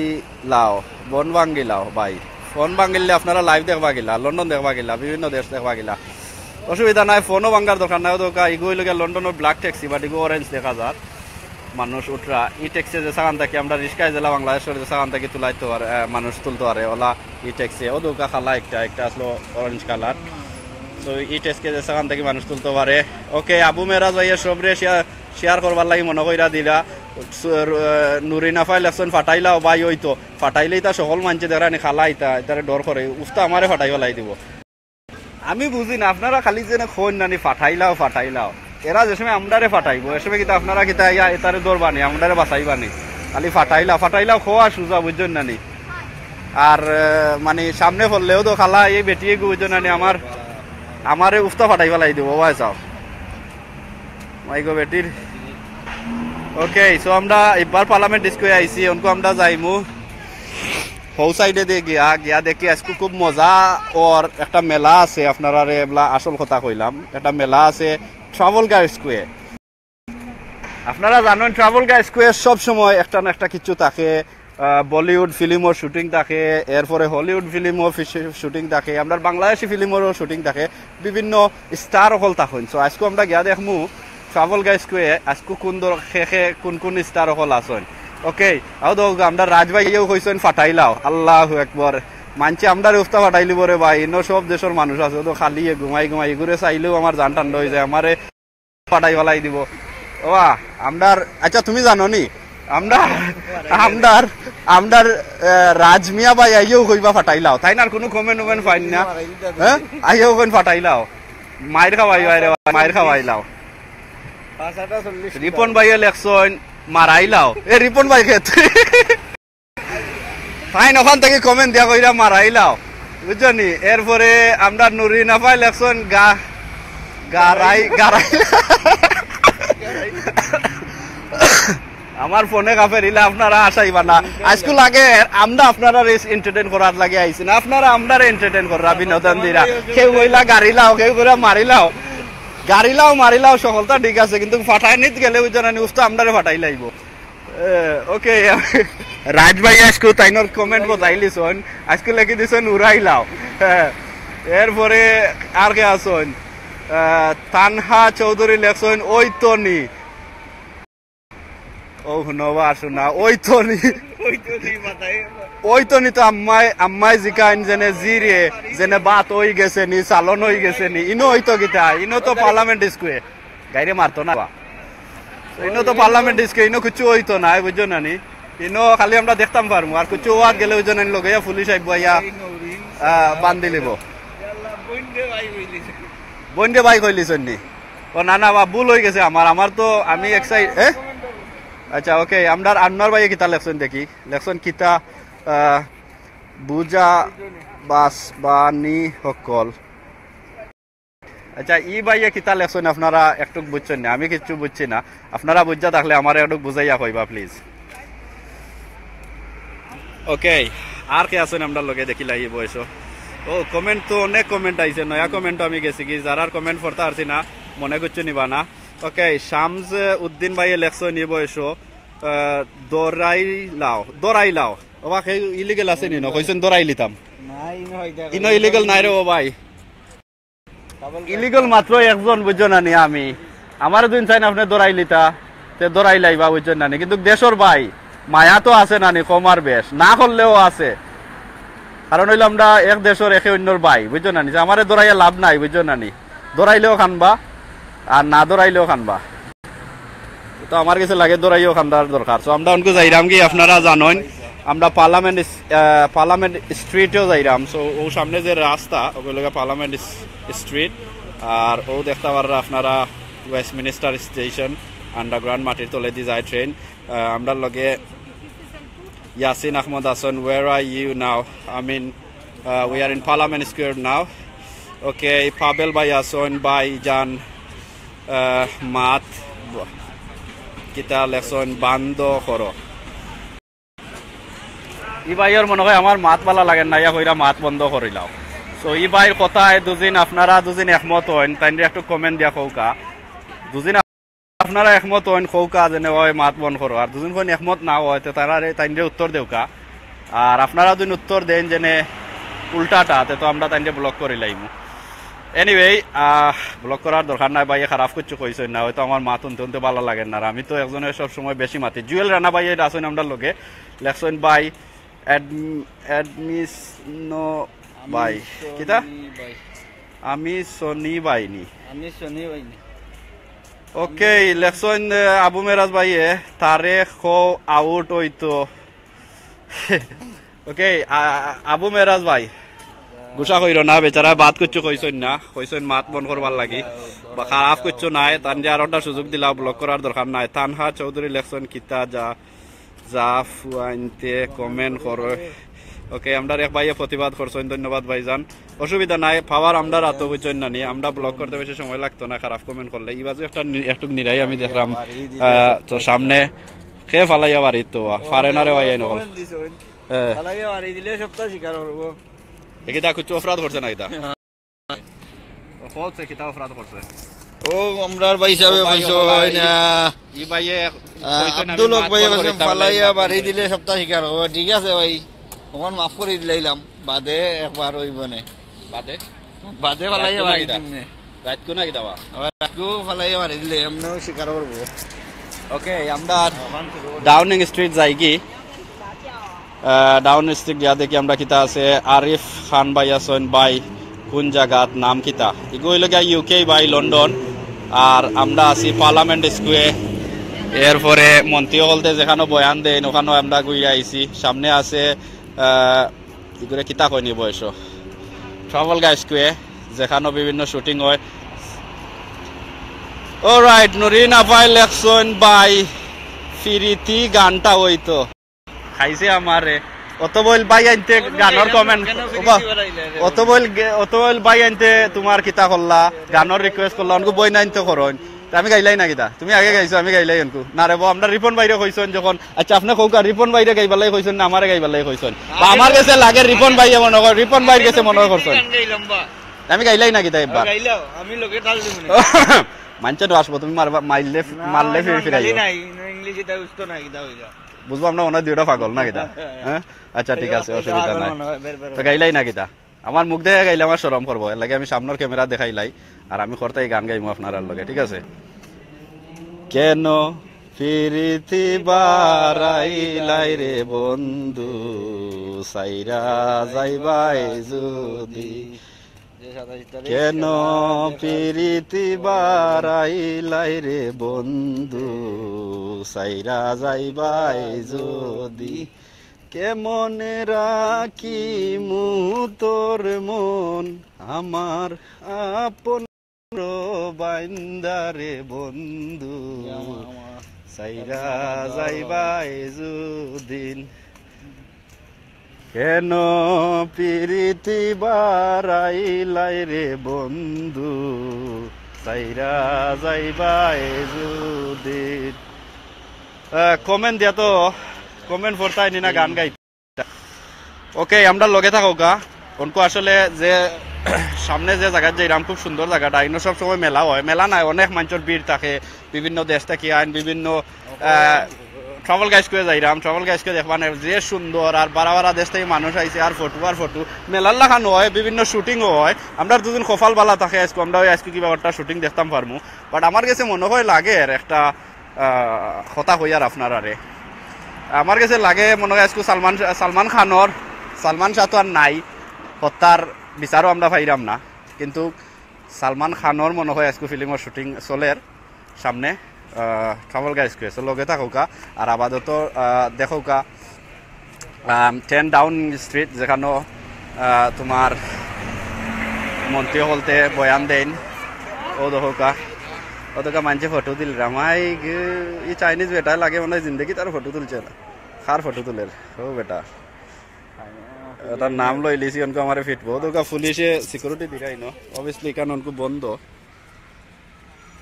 লাও, বন ভাঙ্গি লাও ভাই। ফোন ভাঙিলে আপনারা লাইভ দেখবা গিলা, লন্ডন দেখবা গিলা, বিভিন্ন দেশ দেখবা গিলা, অসুবিধা নাই। ফোনও ভাঙার দরকার নাই। অউ দেখউক্কা, ইগু অইলো গিয়া লন্ডনর ব্ল্যাক ট্যাক্সি, বাট ইগু অরেঞ্জ দেখা যার। মানুষ উঠরা ই ট্যাক্সি, যেসাখান থাকি আমরা রিক্সায় যেলা বাংলাদেশর যেসাখান থাকি তুলাইতো পারে, আহ, মানুষ তুলতো পারে, অলা ই ট্যাক্সি। অউ দেখউক্কা, কালা একটা, একটা আসলো অরেঞ্জ কালার। তো ই ট্যাক্সি যেসাখান থাকি মানুষ তুলতো পারে। ওকে, আবু মেরাজ ভাইয়ে সবরে শেয়ার, শেয়ার করবার লাগি মনো কইরা দিরা। সু-, আহ, নুরিন আফায় লেখছইন ফাটাইলাও ভাই, ওই তো ফাটাইলে ইতা সকল মানষে দেখরা নি, কালা ইতা, ইতারে ডর করে, উস্তা আমারে ফাটাই ফালাই দিবো। আমি বুঝি না, আপনারা খালি যেন কইন নানি ফাটাইলাও, ফাটাইলাও। এরা যে সময় আমরারে ফাটাইবো, এ সময় কিতা আপনারা কিতা ইয়া ইতারে ধরবা নি, আমরারে বাঁচাইবা নি? খালি ফাটাইলাও, ফাটাইলাও কওয়া সুজা, বুঝছইন নানি? আর, আহ, মানে সামনে পড়লেও তো কালা, এই বেটি এগু, বুঝছইন নানি, আমার, আমারে উস্তা ফাটাই ফালাই দিবো, ভাই সাহেব। মাইগো বেটির। ওকে, so আমরা এবার পার্লামেন্ট স্কোয়ার আইছি, অনকু আমরা যাইমু। হউ সাইডে দিয়ে গিয়া, গিয়া দেখি আইজকু খুব মজা অর একটা মেলা আছে, আপনারারে এবলা আসল কথা কইলাম, একটা মেলা আছে ট্রাফলগার স্কোয়ার। আপনারা জানইন ট্রাফলগার স্কোয়ার সব সময় একটা না একটা কিছু থাকে, আহ, বলিউড ফিল্মর শুটিং থাকে, এরপরে হলিউড ফিল্মর ফি-, শুটিং থাকে, আমরার বাংলাদেশি ফিল্মরও শুটিং থাকে, বিভিন্ন স্টার অকল থাকইন। So আইজকু আমরা গিয়া দেখমু ট্রাফলগার স্কোয়ার আইজকু কুন দর-, খে খে কুন কুন স্টার অকল আছইন। ওকে, আও দেখউক্কা, আমরার রাজ ভাইয়েও কইছইন ফাটাইলাও, আল্লাহু আকবার। মানষে আমরারে উস্তা ফাটাইলিবো রে ভাই, ইনো সব দেশর মানুষ আছে, অউ তো খালি এ ঘুমাই ঘুমাই, এগুরে চাইলেও আমার জান ঠান্ডা অই যায়, আমারে ফাটাই ফালাই দিবো। ওবা, আমরার, আচ্ছা, তুমি জানো নি? আমরার, আমরার, আমরার, আহ, রাজমিয়া ভাই আইয়াও কইবা ফাটাইলাও। তাইন আর কুনু কমেন্ট উমেন্ট পাইন না। হ্যাঁ? আইয়াও কইন ফাটাইলাও। মাইর খাওয়াই ভাই রে, মাইর খাওয়াইলাও। রিপন ভাইয়ে লেখছইন মারাইলাও। এ রিপন ভাই খেত। তাইন অখান থাকি কমেন্ট দিয়া কইরা মারাইলাও, বুঝছো নি? এরপরে আমরার নুরিন আফায় লেখছইন গা-, গারাই, গারাই। আমার ফোনে কাফের ইলা আপনারা আসাইবা না। আইজকু লাগে আমরা আপনারারে এন্টারটেইন করার লাগি আইছি না, আপনারা আমরারে এন্টারটেইন কররা, বিনোদন দিরা। কেউ কইলা গারিলাও, কেউ কইরা মারিলাও, গারিলাও মারিলাও, সকলতা ঠিক আছে, কিন্তু ফাটাইনিত গেলে, বুঝছো নানি, উস্তা আমরারে ফাটাইলাইবো। এ, ওকে, রাজ ভাই আইজকু তাইনর কমেন্ট বতাইলিছইন, আইজকু লেখি দিছইন উড়াইলাও। হ্যাঁ, এরপরে আর কে আছইন? আহ, তানহা চৌধুরী লেখছইন ওই তো নি। ও হুনো বা শোনা, ওই তো নি। ওই তো নি তো আম্মায়, আম্মায় জিকাইন যেনে জি রে, যেনে ভাত অই গেছে নি, চালন অই গেছে নি, ইনো অইতো কিতা, ইনো তো পার্লামেন্ট স্কোয়ার। গাইরে মারতো না। তো ইনো তো পার্লামেন্ট স্কোয়ার, ইনো কিচ্ছু অইতো না, বুঝছো নানি? ইনো খালি আমরা দেখতাম পারমু, আর কিচ্ছু অওয়াত গেলে, বুঝছো নানি, লগে পুলিশ আইবো আইয়া, আহ, বান্দিলিবো। বইনরে ভাই কইলিছইন নি? ও না, না, বা ভুল অই গেছে আমার, আমার তো আমি এক সাইড, এ? আচ্ছা, ওকে, আমরার আনোয়ার ভাইয়ে কিতা লেখছইন দেখি, লেখছইন কিতা, আহ, বুঝা বাস বানি হকল। আচ্ছা, ই ভাইয়ে কিতা লেখছইন আপনারা একটুক বুঝছইন না, আমি কিচ্ছু বুঝছি না। আপনারা বুঝা থাকলে আমারে একটুক বুঝাইয়া কইবা, প্লিজ। ওকে, আর কে আছইন আমরার লগে দেখিলাই ই বয়সো? ও, কমেন্ট তো অনেক কমেন্ট আইছে, নয়া কমেন্টও আমি গেছি কি, যারার কমেন্ট পড়তা পারছি না, মনে কিচ্ছু নিবা না। ওকে, শামস উদ্দিন ভাইয়ে লেখছইন ই বয়সো, আহ, দরাইলাও, দরাইলাও। ওবা, কেউ ইলিগেল আছে নি? ন, কইছইন দরাইলিতাম। না, ইনো ইলিগেল নাই রে ও ভাই। ইলিগেল মাত্র একজন, বুঝছো নানি? আমি, আমারে দুইন চাইন আপনে দরাইলিতা, তে দরাইলাইবা, বুঝছো নানি? কিন্তু দেশর ভাই, মায়া তো আছে নানি, কম আর বেশ, না করলেও আছে। কারণ অইলো আমরা এক দেশর একে অইন্যর ভাই, বুঝছো নানি? যে আমারে দরাইয়া লাভ নাই, বুঝছো নানি? দরাইলেও কানবা, আর না দরাইলেও কানবা। তো আমার গেছে লাগে দরাইও কান্দার দরকার। So আমরা অনকু যাইরাম কি আপনারা জানইন, আমরা পার্লামেন্ট ইস-, আহ, পার্লামেন্ট স্ট্রিটেও যাইরাম। So ও সামনে যে রাস্তা, ওগুলোকে পার্লামেন্ট ইস-, স্ট্রিট। আর ও দেখতা পাররা আপনারা ওয়েস্টমিনিস্টার স্টেশন, আন্ডারগ্রাউন্ড মাটির তলেদি যায় ট্রেন। আহ, আমরার লগে ইয়াসিন আহমদ আছইন, "Where are you now?" I mean, uh, we are in Parliament Square now. Okay, Pavel ভাই আছইন, ভাই জান, আহ, মাত ব-, কিতা লেখছইন, বন্ধ করো। ই ভাইর মনে অয় আমার মাত ভালা লাগের না, ইয়া কইরা মাত বন্ধ করিলাও। So ই ভাইর কথায় দুজন, আপনারা দুজন একমত অইন, তাইনরে একটু কমেন্ট দিয়া কউক্কা। দুজন আপনারা একমত অইন, কউক্কা যেনে অয় মাত বন্ধ করো, আর দুজন কইন একমত না অয়, তে তারারে, তাইনরে উত্তর দেউক্কা। আর আপনারা দুজন উত্তর দেইন যেনে উল্টাটা, তে তো আমরা তাইনরে ব্লক করি লাইমু। এনিওয়ে, ব্লক করার দরকার নাই ভাই, খারাপ কিছু কইছইন না, হয়তো আমার মাত হুনতে হুনতে ভালা লাগে না। আর আমি তো একজনের সব সময় বেশি মাতি। জুয়েল রানা ভাই এটা আছইন আমরার লগে, লেখছইন ভাই, অ্যাডম-, অ্যাডমিস নো আমি ভাই, কিতা? সনি ভাই। আমি সনি বাইনি। আমি সনি বাইনি। ওকে, লেখছইন, আহ, আবু মেরাজ ভাইয়ে, তারে খো আউট হইতো। ওকে, আ-, আ-, আবু মেরাজ ভাই, গুসা কইরো না, বেচারা বাদ কিচ্ছু কইছইন না, কইছইন মাত বন্ধ করবার লাগি। বা খারাপ কিচ্ছু নাই, তান যে আরোটা সুযোগ দিলা, ব্লক করার দরকার নাই। তানহা চৌধুরী লেখছইন কিতা যা, যা ফুয়াইনতে কমেন্ট করো। ওকে, আমরার এক ভাইয়ে প্রতিবাদ করছইন, ধন্যবাদ ভাইজান। অসুবিধা নাই, পাওয়ার আমরার আতো বুঝছইন না নি, আমরা ব্লক করতে বেশি সময় লাগতো না, খারাপ কমেন্ট করলে। ই বাজু একটা নি-, একটুক নিরাই আমি দেখলাম, আহ, তো সামনে খে ফালাইয়া বাড়িত তো, পারে না রে ভাই, এই নকল। হ্যাঁ। ফালাইয়া বাড়ি দিলে সপ্তাহ স্বীকার করবো। এ কিতা কিছু অপরাধ করছে না কিতা? করছে, কিতা অপরাধ করছে? ও, আমরার ভাই হিসাবে ও ভাই, কইছো ও ভাই। হয় না। ই ভাইয়ে আহ, কইছে না, আব্দুল আমি হক মাত ভাইয়ে বন্ধ কইছে, করি, তাহলে ফালাইয়া মাত বাড়ি করি। দিলে সপ্তাহ স্বীকার করবো। ঠিক আছে ভাই, তখন মাফ করি দিলাইলাম, বাদে একবার ওই বনে। বাদে? বাদে ফালাইয়া রাখতো না বাড়ি কিতা? দিমনে। রাখতো না কিতা বা? আবার রাখবো ফালাইয়া বাড়ি দিলে, এমনেও স্বীকার করবো। ওকে, আমরা ডাউনিং স্ট্রিট যাই কি? আহ, ডাউনিং স্ট্রিট গিয়া দেখি আমরা কিতা আছে। আরিফ খান ভাই আছইন ভাই, কোন জাগাত, নাম কিতা? ইগু হইল গিয়া ইউকে ভাই, লন্ডন। আর আমরা আছি পার্লামেন্ট স্কোয়ার, এরপরে মন্ত্রী হলতে যেখানো বয়ান দেন, ওখানো আমরা ঘুরে আইছি। সামনে আছে, আহ, ইগুরে কিতা কইনি বয়স, ট্রাফালগার স্কোয়ার, যেখানো বিভিন্ন শুটিং হয়। অলরাইট, নুরিন আপায় লেখছইন ভাই, ফিরিতি গানটা হইতো। খাইছে আমারে। অত বইল ভাই আনতে গানর কমেন্ট, কেন ওবা, ফিরিতি বাড়াইলে রে? অত বইল গে-, অত বইল ভাই আনতে তোমার কিতা করলা, গানর রিকোয়েস্ট করলা, অনকু বই না আনতে করইন। তে আমি গাইলাই না কিতা? তুমি আগে গাইছো, আমি গাইলাই অনকু। না রে বো, আমরা রিপন ভাইরে কইছইন যখন, আচ্ছা, আপনে কউকা, রিপন ভাইরে গাইবার লাগি কইছইন না আমারে গাইবার লাগি কইছইন? বা আমার গেছে লাগে রিপন ভাইয়ে মনো কর, রিপন ভাইর গেছে মনো করছইন। গান গাইলাম বা। আমি গাইলাই না কিতা একবার? গাইলাও, আমি লগে তাল দিব না। মানছে তো আসবো, তুমি মারবা, মারলে, না, মারলে না, ফিরে ফিরে গালি আইও। নাই, ইংলিশ এটা উস্তো না, কিতা হইলো? বুঝবো আমরা মনে হয় দুইটা পাগল না কিতা? হ্যাঁ? আচ্ছা, ঠিক আছে, অসুবিধা নাই। মনে হয় বের বের তো হয়। গাইলাই না কিতা? আমার মুখ দেখা গাইলে আমার শরম করবো, এর লাগি আমি সামনের ক্যামেরা দেখাইলাই, আর আমি করতে এই গান গাইমু আপনারার লগে, ঠিক আছে? কেন পিরিতি বারাইলাই রে বন্ধু, সাইরা যাইবাই যদি। কেন পিরিতি বারাইলাই রে বন্ধু, সাইরা যাইবাই যদি। কেমনে রাখিমু তোর মন, আমার আপন বান্দারে বন্ধু, সাইরা যাইবাই যুদিন। কেন পিরিতি বারাইলাই রে বন্ধু, সাইরা যাইবাই যুদিন। আহ, কমেন্ট দিয়া তো, কমেন্ট পড়তাই নি না, গান গাই। ওকে, আমরা লগে থাকো গা। অনকু আসলে যে সামনে যে জাগাত যাইরাম, খুব সুন্দর জাগাটা। ইনো সব সময় মেলা হয়, মেলা নাই, অনেক মানষর ভিড় থাকে, বিভিন্ন দেশ থাকি আইন, বিভিন্ন, আহ, ট্রাফালগার স্কোয়ার যাইরাম, ট্রাফালগার স্কোয়ার দেখবা না যে সুন্দর, আর বারা বারা দেশ থাকি মানুষ আইছে, আর ফটো আর ফটো, মেলার লাখান হয়, বিভিন্ন শুটিংও হয়। আমরা দুদিন কপাল বালা থাকে আইজকু, আমরা ওই আইজকু কিবা একটা শুটিং দেখতাম পারমু, বাট আমার গেছে মনো হয় লাগের একটা আহ, কথা কইয়ার আপনারারে। আমার গেছে লাগে মনো হয় আইজকু সালমান, সালমান খানর, সালমান শাহ তো আর নাই, হত্যার বিচারও আমরা পাইরাম না, কিন্তু সালমান খানর মনো হয় আইজকু ফিল্মর শুটিং চলের সামনে, আহ, ট্রাফালগার স্কোয়ার। So লগে থাকউক্কা, আর আপাতত, আহ, দেখউক্কা, আম, টেন ডাউন স্ট্রিট, যেখানো, আহ, তোমার মন্ত্রী হকলতে বয়ান দেইন। ও দেখউক্কা, ও দেখউক্কা মানষে ফটো তুলরা। মাই গে, ই চাইনিজ বেটা লাগে মনে হয় জিন্দেগিত আর ফটো তুলছে না। কার ফটো তুলের? ও বেটা। এটার নাম লইলিছি, অনকু আমারে ফিটবো। ও দেখউক্কা পুলিশে সিকিউরিটি দিরাই ন। Obviously, এখান অনকু বন্ধ।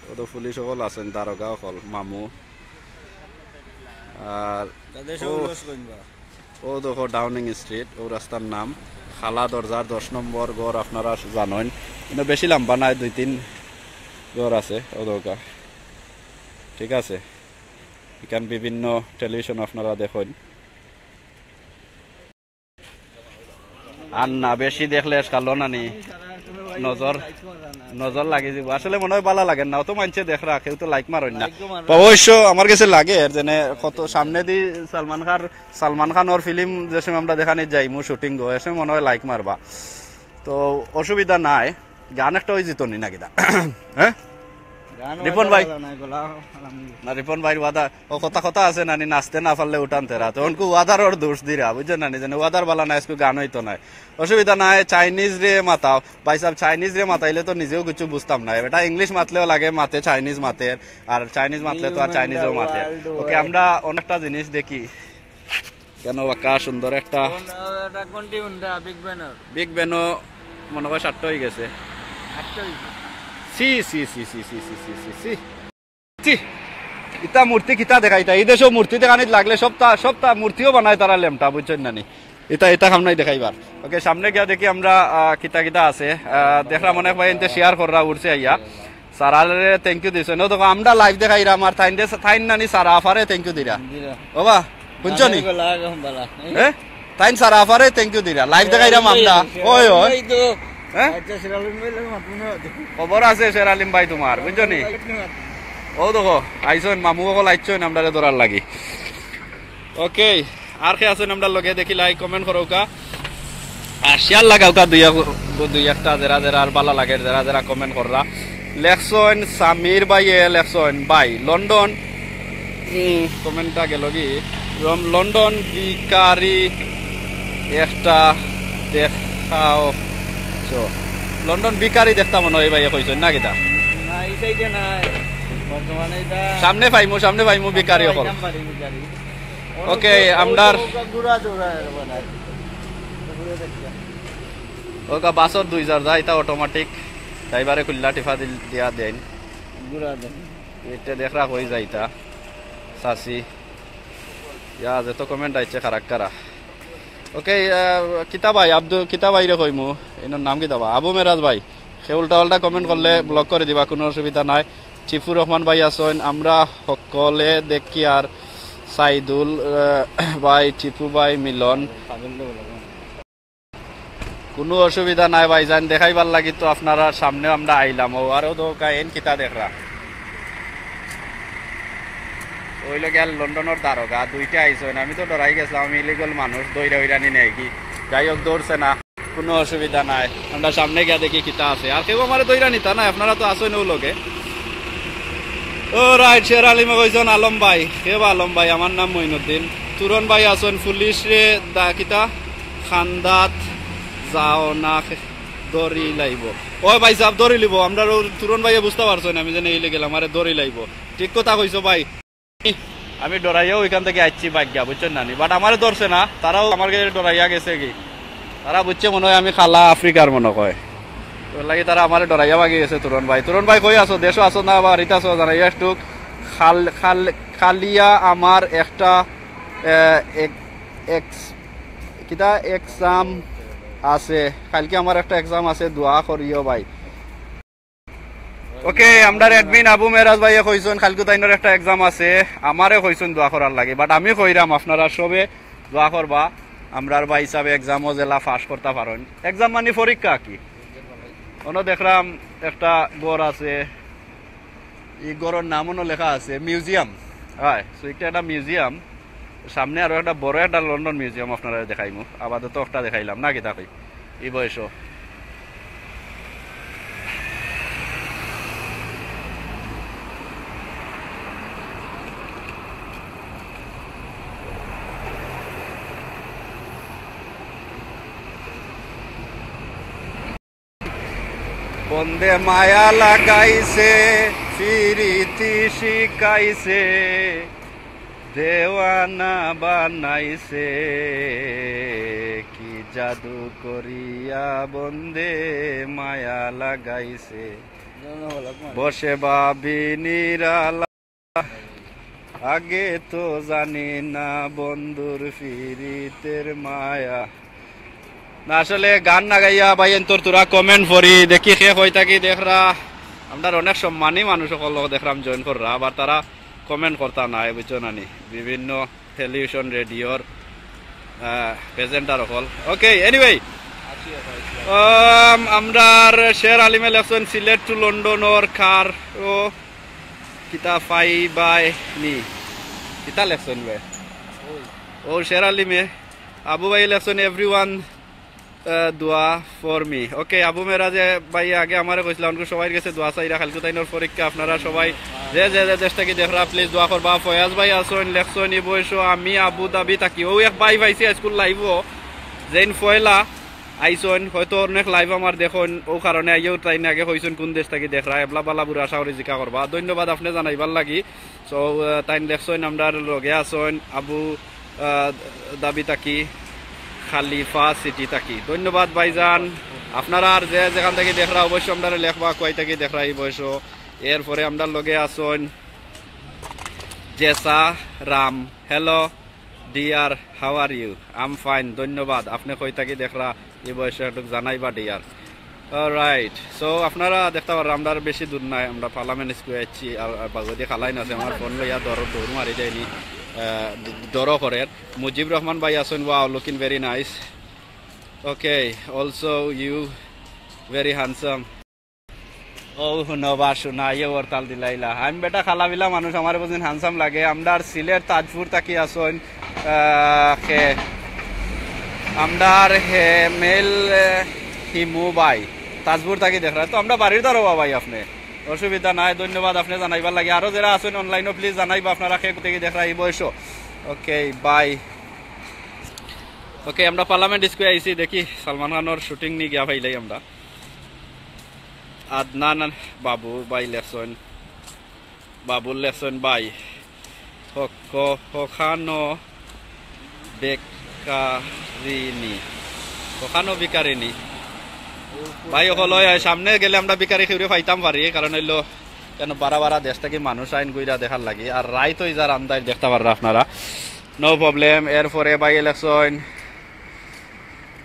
ও তো পুলিশ হকল আছইন, দারোগা হকল, মামু। আর তাদের সব ও, লস কইন বা? ও দেখো ডাউনিং স্ট্রিট, ও রাস্তার নাম। খালা দরজার দশ নম্বর ঘর আপনারা জানইন। কিন্তু বেশি লম্বা নাই, দুই তিন ঘর আছে, ও দেখউক্কা। ঠিক আছে, এখান বিভিন্ন টেলিভিশন আপনারা দেখইন। আর না, বেশি দেখলে এসকালো নানি, নজর, নজর লাগি দিব। আসলে মনে হয় ভালা লাগে না, অত মানষে দেখরা, কেউ তো লাইক মারইন না। অবশ্য আমার গেছে লাগে, যেন কত সামনেদি সালমান খান, সালমান খানর ফিল্ম যে সময় আমরা দেখানি যাইমু শুটিং গো, এ সময় মনে হয় লাইক মারবা। তো অসুবিধা নাই, গান একটা অই যিতো নি না কিতা? হ্যাঁ? গান রিপন ভাই। ভালা নাই, গলা আলহামদুলিল্লাহ। না, রিপন ভাইর ওয়াদা, ও কথা কথা আছে নানি, নাচতে না পারলে উঠান তেরা। তো অনকু ওয়াদার ওর দোষ দিরা, বুঝছো নানি? যেন ওয়াদার ভালা নাই, আজকে গান অইতো নায়। অসুবিধা নাই, চাইনিজ রে মাতাও। ভাই সাহেব, চাইনিজ রে মাতাইলে তো নিজেও কিছু বুঝতাম না। বেটা ইংলিশ মাতলেও লাগে, মাতে চাইনিজ মাতে, আর চাইনিজ মাতলে তো আর চাইনিজও মাতে। ওকে, আমরা অনেকটা জিনিস দেখি। কেন বাক্কা সুন্দর একটা কোন, আহ, এটা কোন টিউন দা? বিগ ব্যানর। বিগ ব্যানও মনে হয় সাতটা হয়ে গেছে। আটটা হয়ে গেছে। সি, সি, সি, সি। ছি, ইতা মূর্তি কিতা দেখাইতা? এই দেশও মূর্তি দেখানিত লাগলে সবটা, সবটা মূর্তিও বানায় তারা লেমটা, বুঝছেন না নি? ইতা, ইতা খাম নাই দেখাইবার। ওকে, সামনে গিয়া দেখি আমরা, আহ, কিতা কিতা আছে। আহ, দেখলাম অনেক ভাই এনতে শেয়ার কররা উঠছে আইয়া। সারারে থ্যাংক ইউ দিছে। নো দেখো, আমরা লাইভ দেখাইরাম আর তাইন দে-, তাইন নানি সারা আফারে থ্যাংক ইউ দিরা। দিরা। ওবা, শুনছো নি? ভালা, ভালা। হ্যাঁ? তাইন সারা আফারে থ্যাংক ইউ দিরা। লাইভ দেখাইরাম আমরা। ওই, ওই। এই তো। হ্যাঁ? আচ্ছা, শের আলম ভাই লাগে মাতুন না। খবর আছে শের আলম ভাই তোমার, বুঝছো নি? ও দেখো, আইছইন, মামু অকল আইছইন আমরারে ধরার লাগি। ওকে, আর কে আছইন আমরার লগে দেখি, লাইক কমেন্ট করউক্কা। আর শেয়ার লাগাউক্কা দুই এক-, দুই একটা যেরা যেরা আর ভালা লাগে, যেরা যেরা কমেন্ট কররা। লেখছইন সামির ভাইয়ে, লেখছইন ভাই লন্ডন। হুম, কমেন্টটা গেল কি? রম-, লন্ডন ভিখারি একটা দেখাও। So, লন্ডন ভিখারি দেখতা মনে হয় ভাইয়ে কইছইন না কিতা? না, এই সাইডে নাই। বর্তমানে এটা সামনে পাইমু, সামনে পাইমু ভিখারি অকল। পাইতাম পারি ভিখারি। ওকে, ওই আমরার ওই ঘুরা দৌড়া এর বানায়। ঘুরে দেখি। ওগা বাসর দুই হাজার যায়, ইতা অটোমেটিক। ড্রাইভারে খুললা টিফা দিল, দিয়া দেন। ঘুরা দেন। এটা দেখরা হয়ে যাইতা। সাসি। ইয়া, যত কমেন্ট আইছে খারাক খারা। ওকে, আহ, কিতা ভাই, আব্দুল, কিতা ভাইরে কইমু? এনর নাম কিতা বা? আবু মেরাজ ভাই। সে উল্টা পাল্টা কমেন্ট করলে ব্লক করে দিবা, কোনো অসুবিধা নাই। টিপু রহমান ভাই আছইন, আমরা হকলে দেখি আর সাইদুল, আহ, ভাই, টিপু ভাই, মিলন। কোনো অসুবিধা নাই ভাইজান, দেখাইবার লাগি তো আপনারার সামনে আমরা আইলাম। ও আরো তো কা-, এন কিতা দেখরা? ওই লোক গেল লন্ডনর দারোগা, দুইটা আইছইন। আমি তো ডরাই গেছিলাম, আমি ইলিগাল মানুষ, দৌড়া উড়ানি নেই কি। যাই হোক, দৌড়ছে না, কোনো অসুবিধা নাই। আমরা সামনে গিয়া দেখি কিতা আছে। আর কেউ আমারে দৌড়া নিতা না, আপনারা তো আছইন ও লগে। ও রাইট, শের আলিমে কইছইন আলম ভাই। কে বা আলম ভাই? আমার নাম মঈনুদ্দিন। তুরন ভাই আছইন, পুলিশ রে দা কিতা? খান্দাত যাও না, দড়ি লাইব। ওই ভাই সাহেব, দড়ি লিব। আমরা ও তুরন ভাইয়ে বুঝতা পারছইন, আমি যেন ইলিগাল, আমারে দড়ি লাইব। ঠিক কথা কইছো ভাই। আমি ডরাইয়াও ওইখান থেকে আইছি ভাগিয়া, বুঝছইন না নি? But আমারে ধরছে না, তারাও আমার কাছে ডরাইয়া গেছে কি। তারা বুঝছে মনে হয় আমি কালা আফ্রিকার মনে হয়। তো লাগি তারা আমারে ডরাইয়া ভাগি গেছে তুরন ভাই। তুরন ভাই কই আছো? দেশো আছো না বাড়িত আছো? জানাইয়া একটু খাল-, খাল-, খালিয়া আমার একটা, এ, এক-, এক্স-, কিতা এক্সাম আছে, কালকে আমার একটা এক্সাম আছে, দোয়া করিও ভাই। ওকে, আমরার অ্যাডমিন আবু মেরাজ ভাইয়ে কইছইন কালকে তাইনর একটা এক্সাম আছে, আমারে কইছইন দোয়া করার লাগি, but আমি কইরাম আপনারা সবে দোয়া করবা, আমরার ভাই সাহেব এক্সামও যেলা পাস করতা পারইন। এক্সাম মানে পরীক্ষা কি? অনো দেখরাম একটা ঘর আছে, ই ঘরর নাম অনো লেখা আছে মিউজিয়াম। হয়, so একটা, একটা মিউজিয়াম, সামনে আরো একটা বড় একটা লন্ডন মিউজিয়াম আপনারারে দেখাইমু। আপাতত একটা দেখাইলাম না, কিতা কই? ই বয়সও। বন্দে মায়া লাগাইছে, ফিরিতি শিখাইছে, দেওয়ানা বানাইছে, কি জাদু করিয়া বন্দে মায়া লাগাইছে। বসে ভাবি নিরালা, আগে তো জানি না বন্ধুর ফিরিতের মায়া। না, আসলে গান না গাইয়া ভাই, এন্তর তোরা কমেন্ট পড়ি, দেখি কে কই থাকি দেখরা। আমরার অনেক সম্মানী মানুষ অকল দেখরাম জয়েন কররা, আবার তারা কমেন্ট করতা নাই, বুঝছো না নি? বিভিন্ন টেলিভিশন, রেডিওর, আহ, প্রেজেন্টার অকল। ওকে, এনিওয়ে, আম, আমরার শের আলিমে লেখছইন সিলেট to লন্ডনর car ও কিতা পাইবায় নি? কিতা লেখছইন বে? ও শের আলিমে, আবু ভাই লেখছইন, everyone, আহ, দোয়া for me। OK, আবু মেরাজে ভাই আগে আমারে কইছিলা, অনকু সবাইর গেছে দোয়া চাইরা, কালকু তাইনর পরীক্ষা, আপনারা সবাই যে যে যে দেশ থাকি দেখরা, please দোয়া করবা। ফয়াজ ভাই আছইন, লেখছইন, ই বয়সো আমি আবু ধাবি থাকি। ও এক ভাই পাইছি স্কুল লাইভও, যেইন পয়লা আইছইন, হয়তো অনেক লাইভ আমার দেখইন, ও কারণে আইয়াও তাইন আগে কইছইন কুন দেশ থাকি দেখরা, এবলা বালা বুরা আশা করি জিকা করবা। ধন্যবাদ আপনে জানাইবার লাগি। So, আহ, তাইন লেখছইন, আমরার লগে আছইন আবু, আহ, ধাবি থাকি, খালিফা সিটি থাকি। ধন্যবাদ ভাইজান। আপনারা আর যে যেখান থাকি দেখরা অবশ্যই আমরারে লেখবা, কই থাকি দেখরা ই বয়সো। এরপরে আমরার লগে আছইন জেসা Ram. Hello, dear, how are you? I'm fine, ধন্যবাদ। আপনে কই থাকি দেখরা, ই বয়সো একটু জানাইবা, dear। Alright, so আপনারা দেখতা পাররা, আমরা আর বেশি দূর নাই, আমরা পার্লামেন্ট স্কোয়ার আইছি, আর, আর বাগুদি খালাইন আছে, আমার ফোন লইয়া দৌড়, দৌড় মারি যায়নি, আহ, দ-, দৌড় করের। মুজিব রহমান ভাই আছইন, wow, looking very nice। OK, also you very handsome। ও হুনো বা শুনা, ইয়ে হরতাল দিলাইলা। আমি বেটা খালাবিলা মানুষ, আমার বুঝিন হ্যান্ডসাম লাগে। আমরার সিলেট তাজপুর থাকি আছইন, আহ, খে-, আমরার হেমেল, আহ, হিমু ভাই, তাজপুর থাকি দেখরা। তো আমরা বাড়ির দারোবা ভাই আপনে, অসুবিধা নাই। ধন্যবাদ আপনে জানাইবার লাগি। আরো যেরা আছইন অনলাইনও, please জানাইবা আপনারা খে থাকি দেখরা ই বয়সো। OK, bye। OK, আমরা পার্লামেন্ট স্কোয়ার আইছি, দেখি সালমান খানর শুটিং নি গিয়া পাইলাই আমরা। আদনান বাবু ভাই লেখছইন, বাবুল লেখছইন ভাই, হক-, হখানো বেকারিনী, হখানো বেকারিনী। ভাই অকল, ওই সামনে গেলে আমরা বেকারি কেউরে পাইতাম পারি, কারণ অইলো কেন বারা বারা দেশ থাকি মানুষ আইন গুইরা দেখার লাগি। আর রাইত অই যার আন্দাইর দেখতা পাররা আপনারা। No problem। এরপরে ভাই লেখছইন,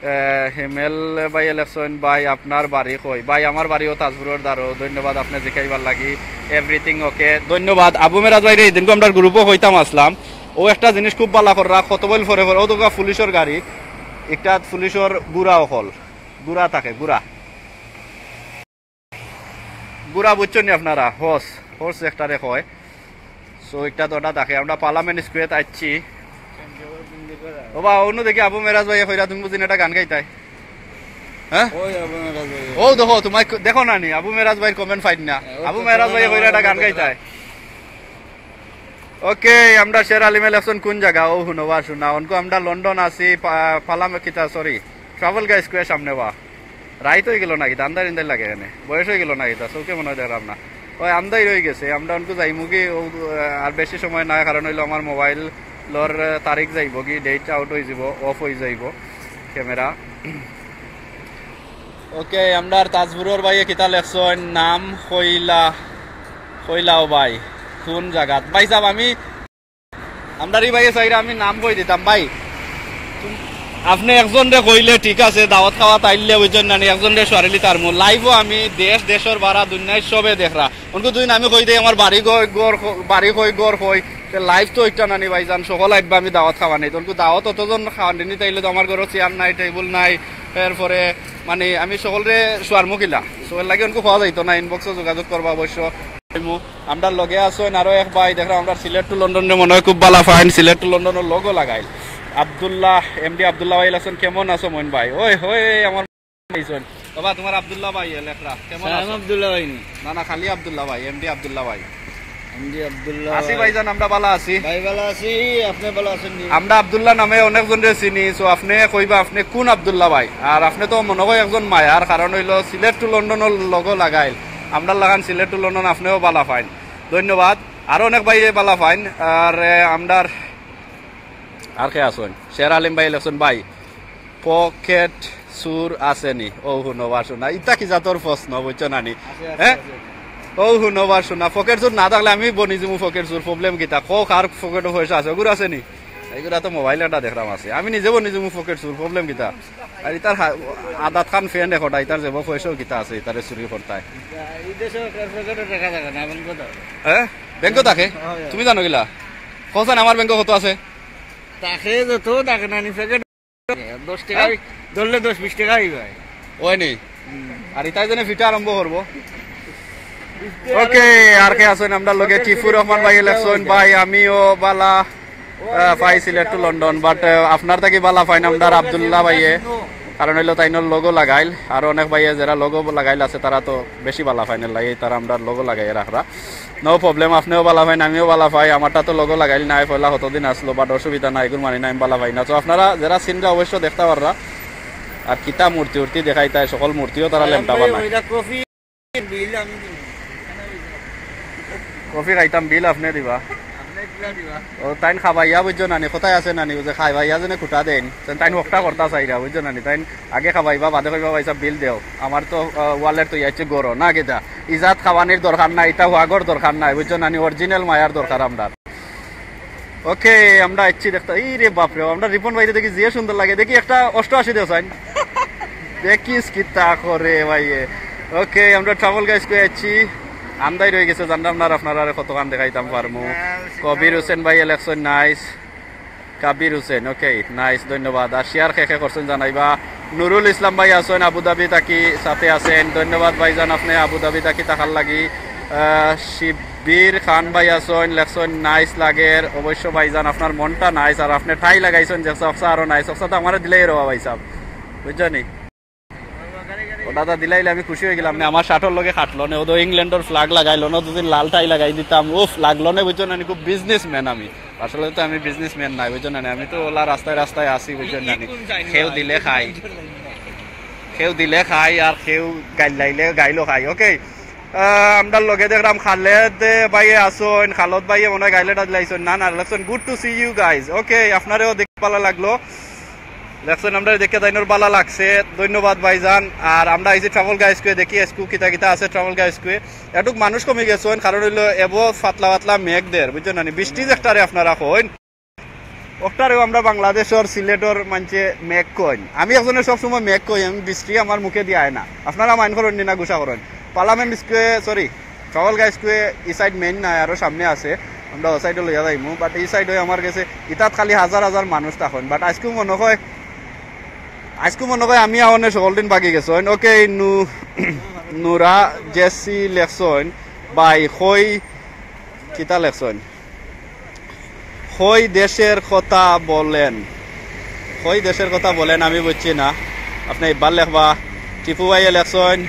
এ, হিমেল ভাই লেখছইন, ভাই আপনার বাড়ি কই? ভাই আমার বাড়িও তাজপুরর দারো। ধন্যবাদ আপনে জিকাইবার লাগি। Everything OK। ধন্যবাদ। আবু মেরাজ ভাইরে, এদিনকে আমরার গ্রুপো কইতাম আছলাম, ও একটা জিনিস খুব বালা কররা, কত বইল ফরে ফরে, ও তো পুলিশর গাড়ি, একটা পুলিশর গুড়া অকল, গুড়া থাকে, গুড়া। গুড়া বুঝছইন নি আপনারা? হর্স, হর্স একটারে কয়। So, একটা তো ওটা থাকে, আমরা পার্লামেন্ট স্কোয়ার আইছি। ও বা, অন্য দেখি আবু মেরাজ ভাই কইরা, তুমি বুঝিন এটা গান গাইতায়? হ্যাঁ? ওই আবু মেরাজ ভাই। ও দেখো, তোমার ক-, দেখো না নি, আবু মেরাজ ভাইর কমেন্ট পাইন না। হ্যাঁ, ও আবু তো মেরাজ ভাই কমেন্ট কইরা এটা গান গাইতায়। OK, আমরা শের আলিমে লেখছইন কোন জাগা? ও হুনো বা শুনা, অনকু আমরা লন্ডন আছি, পা-, পালাম কিতা, সরি, ট্রাভেলগা স্কোয়ার সামনে বা। রাইত অই গেল না কিতা, আন্দাইর আন্দাইর লাগে এনে। বয়স অই গেল না কিতা, চউখে মনে অয় দেখরাম না। ওই আন্দাইর অই গেছে, আমরা অনকু যাইমুগি, ও, আর বেশি সময় নাই, কারণ অইলো আমার মোবাইলর তারিখ যাইবোগি, ডেট আউট অই যাইবো, অফ অই যাইবো ক্যামেরা। OK, আমরার তাজপুরর ভাইয়ে কিতা লেখছইন, নাম কইলা, কইলাও ভাই, কোন জাগাত? ভাই সাব, আমি আমরার ই ভাইয়ে চাইরা আমি নাম কই দিতাম, ভাই। আপনে একজনরে কইলে ঠিক আছে, দাওয়াত খাওয়াত আইলে বুঝছইন না নি, একজনরে সরাইলি তার মূল। লাইভও আমি দেশ, দেশর বারা, দুনিয়ার সবে দেখরা। অনকু দুইন আমি কই দেই আমার বাড়ি গই, ঘর ক-, বাড়ি কই, ঘর কই। তে লাইভ তো একটা নানি ভাইজান, সকল আইবা আমি দাওয়াত খাওয়ানিত। অনকু দাওয়াত অতজন খাওয়ানিত আইলে তো আমার ঘরো চেয়ার নাই, টেবুল নাই। এরপরে মানে আমি সকলরে সরাইমু কিলা। So এর লাগি অনকু পাওয়া যাইতো না, ইনবক্সো যোগাযোগ করবা অবশ্য। আমরার লগে আছইন আরো এক ভাই, দেখরাম আমরার সিলেট to লন্ডনরে মনে অয় খুব বালা পাইন, সিলেট to লন্ডনর লোগো লাগাইল। আব্দুল্লাহ, এমডি আব্দুল্লাহ ভাই আছইন, কেমন আছো মইন ভাই? ওই, ওই, আমার আইছইন। বাবা, তোমার আব্দুল্লাহ ভাই, এ লেখরা, কেমন সালাম আছো? আব্দুল্লাহ ভাই নি? না, না, খালি আব্দুল্লাহ ভাই, এমডি আব্দুল্লাহ ভাই। এমডি আব্দুল্লাহ আছি ভাই। ভাইজান, আমরা বালা আছি। ভাই বালা আছি, আপনে বালা আছইন নি? আমরা আব্দুল্লাহ নামে অনেকজনরে চিনি, so আপনে কইবা আপনে কোন আব্দুল্লাহ ভাই? আর আপনে তো মনে অয় একজন মায়ার, কারণ অইলো সিলেট to লন্ডনর লোগো লাগাইল, আমরার লাখান সিলেট to লন্ডন আপনেও বালা পাইন। ধন্যবাদ। আরো অনেক ভাইয়ে বালা পাইন। আর, এ, আমরার আর কে আছইন? শের আলিম ভাই লেখছইন, ভাই, পকেট চুর আছে নি? ও হুনো বা শুনা, ইতা কি জাতর প্রশ্ন, বুঝছো না নি? আছে, আছে, হ্যাঁ? আছে। ও হুনো বা শুনা, পকেট চুর না থাকলে আমি বনি যিমু পকেট চুর, problem কিতা? কও কার পকেটো পয়সা আছে? ওগুর আছে নি? এগুলা তো মোবাইল একটা দেখরাম আছে। আমি নিজে বনি যিমু পকেট চুর, problem কিতা? আর ইতার হা-, আদাত খান ফ্রেন্ড একটা, ইতার যেবো পয়সাও কিতা আছে, ইতারে চুরি করতায়। এই দেশে কার পকেটো টাকা থাকে না, ব্যাংকো থাকে। হ্যাঁ? ব্যাংকো থাকে? হ্যাঁ, হ্যাঁ। তুমি জানো কিলা? কওছাইন আমার ব্যাংকো কত আছে? থাকে যত, থাকে না নি পকেট। দশ টেকা, হ্যাঁ? ধরলে দশ বিশ টেকা অইবো। অয় নি? আর ইতায় যেনে ফিটা আরম্ভ করবো। ওকে, আর কে আছইন আমরার লগে? টিপু রহমান ভাইয়ে লেখছইন, "ভাই, আমিও বালা, আহ, পাই সিলেট to লন্ডন, but, আহ, আপনার থাকি বালা পাইন আমরার আব্দুল্লাহ ভাইয়ে।" কারণ অইলো তাইনর logo লাগাইল, আর অনেক ভাইয়ে যেরা logo লাগাইল আছে, তারা তো বেশি বালা পাইন, এর লাগি তারা আমরার logo লাগাইয়া রাখরা। No problem, আপনেও বালা পাইন, আমিও বালা পাই। আমারটা তো logo লাগাইল নাই, পয়লা কতদিন আছলো, but অসুবিধা নাই, এগুর মানি না, আমি বালা পাই না। তো আপনারা যেরা চিনরা অবশ্য দেখতা পাররা। আর কিতা মূর্তি উর্তি দেখাইতায়, সকল মূর্তিও তারা লেমটা বানায়। কফি খাইতাম, বিল আপনে দিবা। ও, তাইন খাবাইয়া, বুঝছো নানি, কথায় আছে নানি, ও যে খাবাইয়া যেনে খুটা দেইন, তাইন হকটা করতা চাইরা, বুঝছো নানি, তাইন আগে খাবাইবা, বাদে কইবা, "ভাইসাব, বিল দেও, আমার তো, আহ, wallet তো ইয়াইছে গরো না কিতা।" ইজাত খাওয়ানির দরকার নাই, ইতা হুয়াগর দরকার নাই, বুঝছো নানি, original মায়ার দরকার আমরার। ওকে, আমরা আইচ্ছি দেখতা। এই রে বাপ রে, আমরা রিপন ভাইরে দেখি যে সুন্দর লাগে। দেখি একটা অষ্টআশি দেও চাইন। দেখিস কিতা করে ভাইয়ে। ওকে, আমরা ট্রাভেল গাইস কই আইচ্ছি। আন্দাই রই গেছে, জানলাম না আর আপনারারে কতখান দেখাইতাম পারমু। কবির হোসেন ভাইয়ে লেখছইন, nice। কাবির হোসেন, ওকে, nice, ধন্যবাদ। আর share কে কে করছইন জানাইবা। নুরুল ইসলাম ভাই আছইন আবুধাবি থাকি, সাথে আছেন, ধন্যবাদ ভাইজান, আপনে আবুধাবি থাকি থাকার লাগি। আহ, শিব্বির খান ভাই আছইন, লেখছইন, "Nice লাগের।" অবশ্য ভাইজান, আপনার মনটা nice, আর আপনে tie লাগাইছইন যে চকসা আরো nice, চকসা তো আমারে দিলাই রবা ভাইসাব, বুঝছো নি? ও দাদা দিলাইলে আমি খুশি অইগেলাম নে, আমার শার্টর লগে খাটলো নে, ও তো ইংল্যান্ডর flag লাগাইলো না, দুদিন লাল tie লাগাই দিতাম, উফ, লাগলো নে, বুঝছো না নি, খুব businessman আমি। আসলে তো আমি businessman নায়, বুঝছো না নি, আমি তো অলা রাস্তায় রাস্তায় আছি, বুঝছো না নি, কেউ দিলে খাই, কেউ দিলে খাই, আর কেউ গাইল লাইলে গাইলও খাই। ওকে, আহ, আমরার লগে দেখরাম খালেদ ভাইয়ে আছইন, খালদ ভাইয়ে মনে অয় গাইল এটা দিলাইছইন, না, না, লেখছইন, "Good to see you guys।" ওকে, আপনারেও দেখি বালা লাগলো। লেখছইন, আমরারে দেখিয়া তাইনর বালা লাগছে, ধন্যবাদ ভাইজান। আর আমরা আইছি ট্রাভেল গাইস কই, দেখি আইজকু কিতা কিতা আছে ট্রাভেল গাইস কই। এটুক মানুষ কমি গেছইন, কারণ অইলো এবো পাতলা পাতলা মেঘ দের, বুঝছো না নি? বৃষ্টি যে একটারে আপনারা কইন, অকটারেও আমরা বাংলাদেশর সিলেটর মানষে মেঘ কইন। আমি একজনে সব সময় মেঘ কই, আমি বৃষ্টি আমার মুখে দিয়া আয় না। আপনারা mind করইন নি না, গুসা করইন। Parliament square, sorry, travel guys কই, ই side main নায়, আরো সামনে আছে, আমরা ও side-ও লইয়া যাইমু। But ই side-ও আমার গেছে ইতাত খালি হাজার হাজার মানুষ থাকইন। But আইজকু মনে অয়, আইজকু মনে অয় আমি আওনে সকল দিন বাকি গেছইন। ওকে, নু-, নুরা জেসি লেখছইন, "ভাই, কই কিতা লেখছইন?" কই দেশের কথা বলেন, কই দেশের কথা বলেন, আমি বুঝছি না। আপনে ইবার লেখবা। টিপু ভাইয়ে লেখছইন,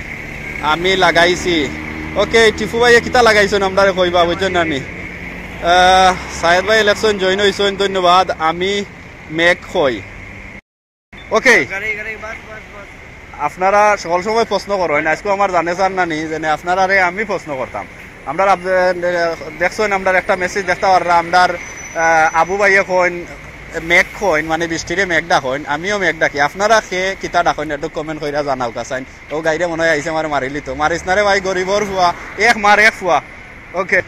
"আমি লাগাইছি।" ওকে, টিপু ভাইয়ে কিতা লাগাইছইন, আমরারে কইবা, বুঝছইন না নি? আহ, সায়েদ ভাইয়ে লেখছইন, "Join অইছইন, ধন্যবাদ। আমি মেঘ কই।" ওকে। আপনারা সকল সময় প্রশ্ন করইন, আইজকু আমার জানে চার না নি, যেনে আপনারারে আমি প্রশ্ন করতাম। আমরা আপ-, দেখছইন, আমরার একটা message দেখতা পাররা, আমরার, আহ, আবু ভাইয়ে কইন, মেঘ কইন, মানে বৃষ্টিরে মেঘ ডাকইন, আমিও মেঘ ডাকি। আপনারা কে কিতা ডাকইন, একটু comment কইরা জানাউক্কা চাইন। ও গাইরে মনে অয় আইছে, আমারে মারিলিতো। মারিস না রে ভাই, গরিবর ফুয়া, এক মার এক ফুয়া। ওকে।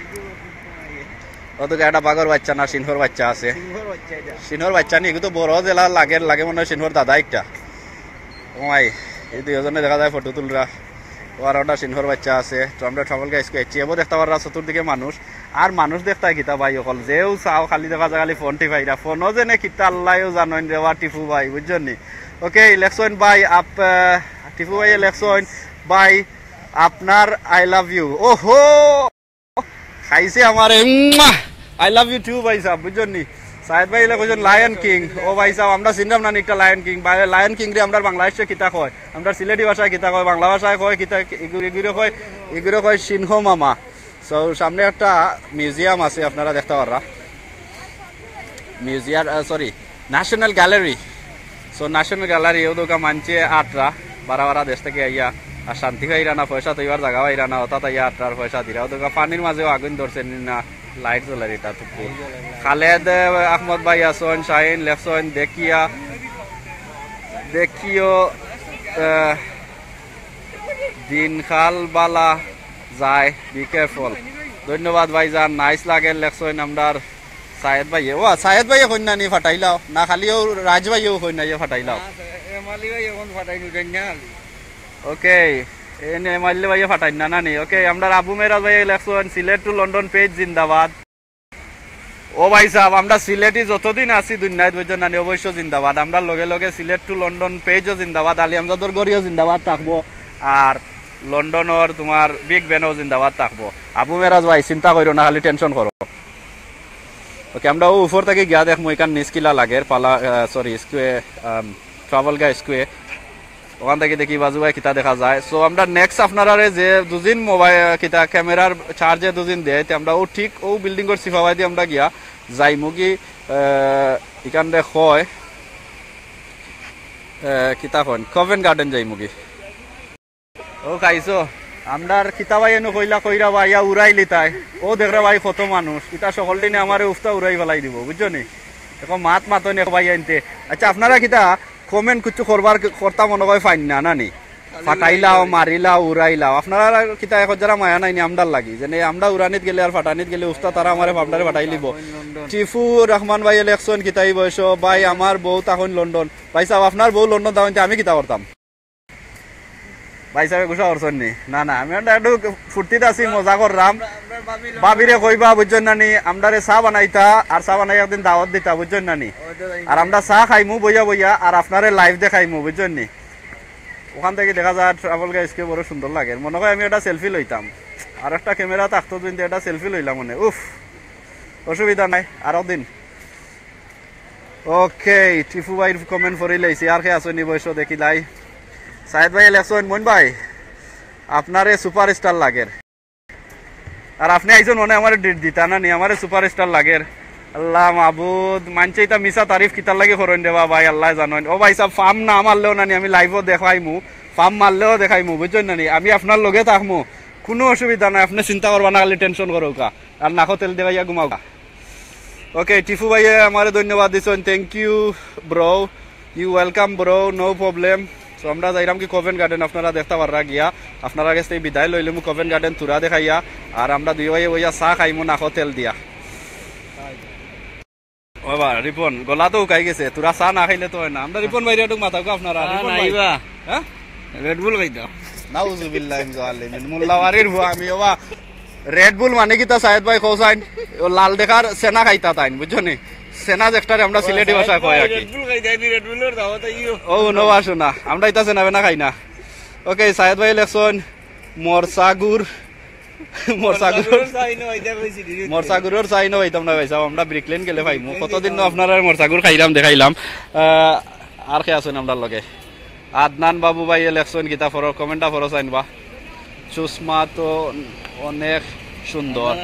অতো একটা বাঘর বাইচ্চা না সিংহর বাইচ্চা আছে? সিংহর বাইচ্চা এটা। সিংহর বাইচ্চা নি, এগু তো বড় যেলা লাগের, লাগে মনে অয় সিংহর দাদা একটা। ও মাই, এই দুইওজনে দেখা যায় ফটো তুলরা। ও আর ওটা সিংহর বাইচ্চা আছে। তো আমরা ট্রাভেল গাইস কই আইচ্ছি, এবো দেখতা পাররা চতুর্দিকে মানুষ। আর মানুষ দেখতায় কিতা ভাই অকল, যেউ চাও খালি দেখা যায় খালি ফোন টিপাইরা। ফোনও যেনে কিতা আল্লায়ও জানইন রে বা টিপু ভাই, বুঝছইন নি? ওকে, লেখছইন ভাই, আপ-, আহ, টিপু ভাইয়ে লেখছইন, "ভাই, আপনার I love you।" ওহো! খাইছে আমারে, মুয়া! I love you too ভাইসাব, বুঝছইন নি? সায়েদ ভাইয়ে কইছইন Lion King। ও ভাইসাব, আমরা চিনরাম না নি একটা Lion King। বা-, Lion King রে আমরার বাংলাদেশে কিতা কয়? আমরার সিলেটি ভাষায় কিতা কয়? বাংলা ভাষায় কয় কিতা? এগু-, এগুরে কয়, এগুরে কয় সিংহ মামা। So, সামনে একটা museum আছে, আপনারা দেখতা পাররা। Museum, আহ, sorry, National Gallery। So, National Gallery, অউ দোকা মানষে আটরা, বারা বারা দেশ থাকি আইয়া, আর শান্তি পাইরা না, পয়সা থইবার জাগা পাইরা না, অতাত আইয়া আটরার পয়সা দিরা। অউ দোকা পানির মাঝেও আগুন ধরছে নি না, light জ্বলের ইটা তো। খালেদ, আহ, আহমদ ভাই আছইন, শাহিন লেখছইন, দেখিয়া, দেখিও, আহ, দিনকাল বালা যায়, be careful। ধন্যবাদ ভাইজান, nice লাগের লেখছইন আমরার সায়েদ ভাইয়ে। ও, সায়েদ ভাইয়ে কইন না নি ফাটাইলাও? না, খালি অউ রাজ ভাইয়েও কইন না, ইয়ে ফাটাইলাও? না, এম আলী ভাই এখন ফাটাই নিতেন না খালি। ওকে, এনে এম আলী ভাইয়ে ফাটাইন না, না নি? ওকে, আমরার আবু মেরাজ ভাইয়ে লেখছইন, "সিলেট to লন্ডন page জিন্দাবাদ।" ও ভাই সাহেব, আমরা সিলেটি যতদিন আছি দুনিয়াত, বুঝছো না নি, অবশ্য জিন্দাবাদ। আমরা লগে লগে সিলেট টু লন্ডন পেজও জিন্দাবাদ, আলী আমজাদর গড়িও জিন্দাবাদ থাকবো। আর লন্ডনর তোমার বিগ বেনও জিন্দাবাদ থাকবো। আবু মেরাজ ভাই, চিন্তা করো না, খালি টেনশন করো। ওকে, আমরা ও উপর থাকি গিয়া দেখমু এখান নিচকিলা লাগের পালা, সরি, স্কোয়ে ট্রাভেলগা স্কোয়ে। ওখান থাকি দেখি বাজু ভাই কিতা দেখা যায়। সো আমরা নেক্সট আপনারারে যে দুদিন মোবাইল কিতা ক্যামেরার চার্জে দুদিন দেয়, তে আমরা ও ঠিক ও বিল্ডিংর সিফাবাদি আমরা গিয়া যাইমুগি। আহ, ইখান দে হয়, আহ, কিতা কইন, কভেন্ট গার্ডেন যাইমুগি। ও খাইছো, আমরার কিতা ভাই এনু কইলা কইরা ভাই, ইয়া উড়াইলি তাই। ও দেখরে ভাই কত মানুষ, ইতা সকল দিনে আমারে উফতা উড়াই ফালাই দিব, বুঝছো নি? এখন মাত মাতো নি ভাই আনতে। আচ্ছা, আপনারা কিতা কমেন্ট কিছু করবার, করতা মনে হয় ফাইন না, না নি? ফাটাইলাও, মারিলাও, উড়াইলাও। আপনারা কিতা এখন যারা মায়া নাই নি আমরার লাগি, যেনে আমরা উড়ানিত গেলে আর ফাটানিত গেলে উফতা তারা আমারে ফামডারে ফাটাই দিব। টিফু রহমান ভাই ইলেকশন কিতাই বয়স ভাই, আমার বউ তখন লন্ডন। ভাই সাহেব, আপনার বউ লন্ডন তখন আমি কিতা করতাম? ভাই সাহেব গুসা করছেন নি? না, না, আমি আমরা একটু ফুর্তিত আছি, মজা করলাম। ভাবিরে কইবা, বুঝছেন না নি? আমরারে চা বানাইতা, আর চা বানাই একদিন দাওয়াত দিতা, বুঝছেন না নি? আর আমরা চা খাইমু বইয়া বইয়া, আর আপনারে লাইভ দেখাইমু, বুঝছেন নি? ওখান থাকি দেখা যায় ট্রাভেলগা স্কোয়ে বড় সুন্দর লাগে। মনে হয় আমি একটা সেলফি লইতাম, আর একটা ক্যামেরা থাকতো যদি একটা সেলফি লইলাম মানে। উফ, অসুবিধা নাই, আরো দিন। ওকে, টিফু ভাইর কমেন্ট পড়ি লাইছি, আর কে আছো নি বয়স দেখিলাই। সাইদ ভাই ইলেকশন, মইন ভাই, আপনারে সুপারস্টার লাগের। আর আপনে আইছইন মনে আমারে ডেট দিতা না নি, আমারে সুপারস্টার লাগের। আল্লাহ মাবুদ, মানষে ইতা মিছা তারিফ কিতার লাগি করইন রে বা ভাই, আল্লায় জানইন। ও ভাই সাহেব, ফাম না মারলেও না নি, আমি লাইভও দেখাইমু, ফাম মারলেও দেখাইমু, বুঝছইন না নি? আমি আপনার লগে থাকমু, কুনু অসুবিধা নাই, আপনে চিন্তা করবা না, খালি টেনশন করউক্কা, আর নাকো তেল দেবাইয়া ঘুমাউক্কা। ওকে, টিফু ভাইয়ে আমারে ধন্যবাদ দিছইন, thank you bro, you welcome bro, no problem। So আমরা যাইরাম কি কভেন্ট গার্ডেন, আপনারা দেখতা পাররা গিয়া, আপনারার গেছ থাকি বিদায় লইলিমু কভেন্ট গার্ডেন থুড়া দেখাইয়া, আর আমরা দুই ভাইয়ে বইয়া চা খাইমু নাকো তেল দিয়া। ও বা, রিপন, গলা তো উকাই গেছে, থুড়া চা না খাইলে তো হয় না। আমরা রিপন ভাইরে একটু মাতাউক্কা আপনারা, আ, রিপন ভাই। নাইবা। হ্যাঁ? রেড বুল খাইতাম। নাউজুবিল্লাহ মিন জালিমিন। মোল্লাওয়ারির ফুয়া আমি, ও বা, রেড বুল মানে কিতা সাইদ ভাই কও চাইন? ও লাল দেখার সেনা খাইতা তাইন, বুঝছো নি? সেনা যেটারে আমরা সিলেটি ভাষায় কই আর কি। রেড বুল খাইতাম, রেড বুলর দাওয়াত আইও। ও, নো আসো না, আমরা ইতা সেনা বেনা খাই না। ওকে, সাইদ ভাই ইলেকশন, মরসাগুর, মরসাগুর, মরসাগুরর চাইন অইতাম না ভাই সাহেব, আমরা ব্রিকলেন গেলে পাইমু। কতদিন তো আপনারার মরসাগুর খাইলাম, দেখাইলাম। আহ, আর কে আছইন আমরার লগে? আদনান বাবু ভাই ইলেকশন কিতা ফরো, কমেন্টটা ফরো চাইন বা। চশমা তো অনেক সুন্দর।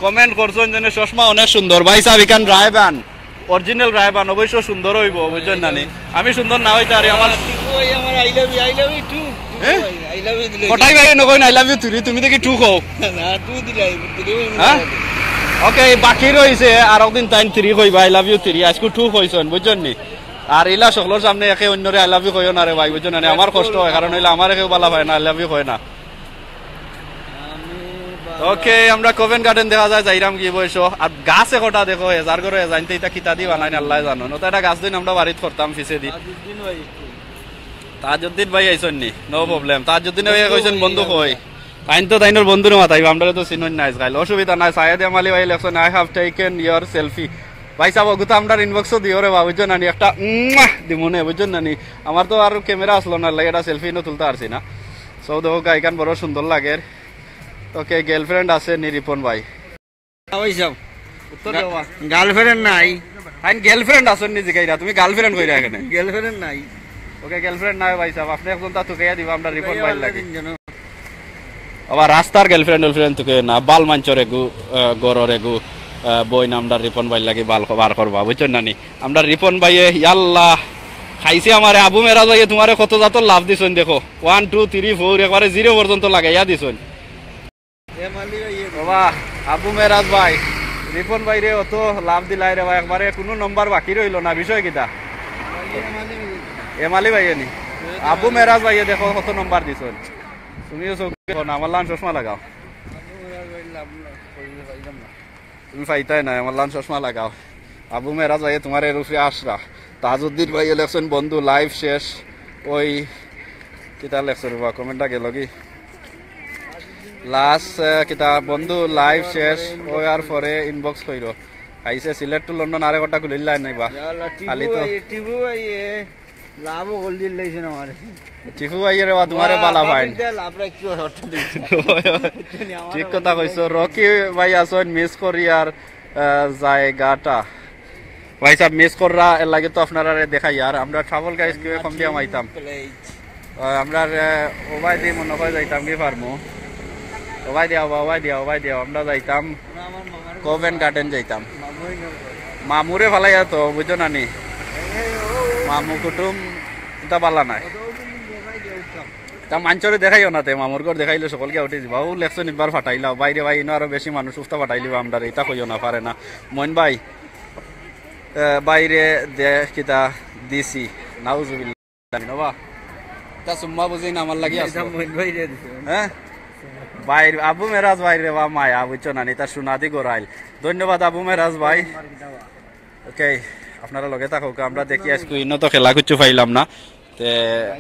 কমেন্ট করছইন যেন চশমা অনেক সুন্দর। ভাই সাহেব, ইখান রায়বান, অরিজিনাল রায়বান, অবশ্য সুন্দর অইবো, বুঝছইন না নি? আমি সুন্দর না অইতে পারি, আমার টিপু ভাই, আমার I love you, I love you too। হ্যাঁ? I love you দিলে কটাই ভাই নকইন I love you three, তুমি দেখি two কও। না, two দিলাই, three হইবো হ্যাঁ? না। ওকে, বাকি রইছে আর একদিন তাইন three কইবা, I love you three, আইজকু two কইছইন, বুঝছইন নি? আর ইলা সকলর সামনে একে অইন্যরে I love you কইও না রে ভাই, বুঝছো না নি? আমার কষ্ট হয়, কারণ অইলে আমারে কেউ বালা পায় না, I love you কয় না। ওকে, আমরা কভেন্ট গার্ডেন দেখা যায় যাইরাম গি বয়স। আর গাছ একটা দেখো, হেজার করে হেজাইনতে ইতা কিতা দি বানাইন আল্লায় জানইন। ওটা একটা গাছ দিন আমরা বাড়িত করতাম পিছে দি। তাজউদ্দিন ভাই আইছইন নি? No problem। তাজউদ্দিন ভাই কইছইন বন্ধু কই? তাইন তো তাইনর বন্ধুরে মাতাইবা, আমরারে তো চিনইন না আজকাল। অসুবিধা নাই, সায়েদ এম আলী ভাই লেখছইন, "I have taken your selfie।" ভাই সাহেব, ওগুতা আমরার ইনবক্সও দিও রে বা, বুঝছো না নি? একটা মুয়া দিমু নে, বুঝছো না নি? আমার তো আর ক্যামেরা আসলো না, লাগে এটা সেলফি ইনো তুলতা পারছি না। সো দেখো, গাইকান বড় সুন্দর লাগের। ওকে, গার্লফ্রেন্ড আছে নি রিপন ভাই? না ভাই সাহেব। উত্তর দেওয়া। গার্লফ্রেন্ড নাই। তাইন গার্লফ্রেন্ড আছইন নি জিগাইরা, তুমি গার্লফ্রেন্ড কইরা এখানে? গার্লফ্রেন্ড নাই। ওকে, গার্লফ্রেন্ড নাই ভাই সাহেব, আপনে একজনতা তুকাইয়া দিবা, আমরা রিপন ভাইর লাগি। তিনজন। আবার রাস্তার গার্লফ্রেন্ড টার্লফ্রেন্ড তুকাইও না, বাল মানষর এগু, আহ, গরর এগু, আহ, বইন আমরার রিপন ভাইর লাগি বাল বার করবা, বুঝছইন না নি? আমরার রিপন ভাইয়ে, ইয়াল্লা, খাইছে আমারে, আবু মেরাজ ভাইয়ে তুমারে কত জাতর লাভ দিছইন দেখো, one, two, three, four, একবারে zero পর্যন্ত লাগাইয়া দিছইন। বাবা, আবু মেরাজ ভাই, রিপন ভাইরে অত লাভ দিলাই রে ভাই, একবারে কুনু নম্বর বাকি রইলো না, বিষয় কিতা? এম আলী ভাইয়ে নি? আবু মেরাজ ভাইয়ে দেখো কত নম্বর দিছইন। তুমিও চোখ দেখো না, আমার লান চশমা লাগাও। তুমি পাইতায় নায়, আমার লান চশমা লাগাও। আবু মেরাজ ভাইয়ে তুমার এর উপরে আশরা। তাজউদ্দিন ভাইয়ে লেখছইন বন্ধু লাইভ শেষ। ওই কিতা লেখছো রে বা, কমেন্টটা গেল কি? লাস্ট, আহ, কিতা বন্ধু লাইভ শেষ অওয়ার পরে ইনবক্স কইরো। আইছে সিলেট to লন্ডন, আরে কথা খুলিল্লা নাইবা। খালি তো টিপু ভাই, টিপু ভাই, এ, লাভও গোল দিল লাইছে না আমারে। টিপু ভাই রে বা, তোমারে বালা পাইন। লাভ রাখছি, অর্থ দিচ্ছি। ঠিক কথা কইছো। রকি ভাই আছইন, মিস করি আর, আহ, জায়গাটা। ভাই সাহেব, মিস কররা, এর লাগি তো আপনারারে দেখাই। আর আমরা ট্রাভেল গাইস কিউ কম দিয়া মাইতাম। আহ, আমরা, আহ, ওবায়দি মনে হয় যাইতাম কি ফার্মো। ওবায়দি আও, ওবায়দি আও, ওবায়দি আও। আমরা যাইতাম কোভেন্ট গার্ডেন যাইতাম। মামুরে ফালাইয়া তো, বুঝছো না নি? মামু কুটুম, ইতা বালা নাই। তা মানষরে দেখাইও না তে, মামুর ঘর দেখাইলে সকল গিয়া উঠি যিবা। ও লেখছো নিবার ফাটাইলাও, বাইরে ভাই, ইনো আরো বেশি মানুষ উফতা ফাটাইলিবা আমরারে, ইতা কইও না, পারে না। মইন ভাই, আহ, বাইরে দে কিতা দিছি, নাউজুবিল্লাহ। জানি না বা। তা সুম্মা বুঝি না আমার লাগি আসলো। মইন ভাই রে দিছে। হ্যাঁ? ভাই, আবু মেরাজ ভাই রে বা মায়া, বুঝছো না নি? তার সোনাদি গোরাইল। ধন্যবাদ আবু মেরাজ ভাই। ওকে, আপনারা লগে থাকউক্কা, আমরা দেখি আইজকু ইনো তো খেলা কুচ্ছু পাইলাম না। তে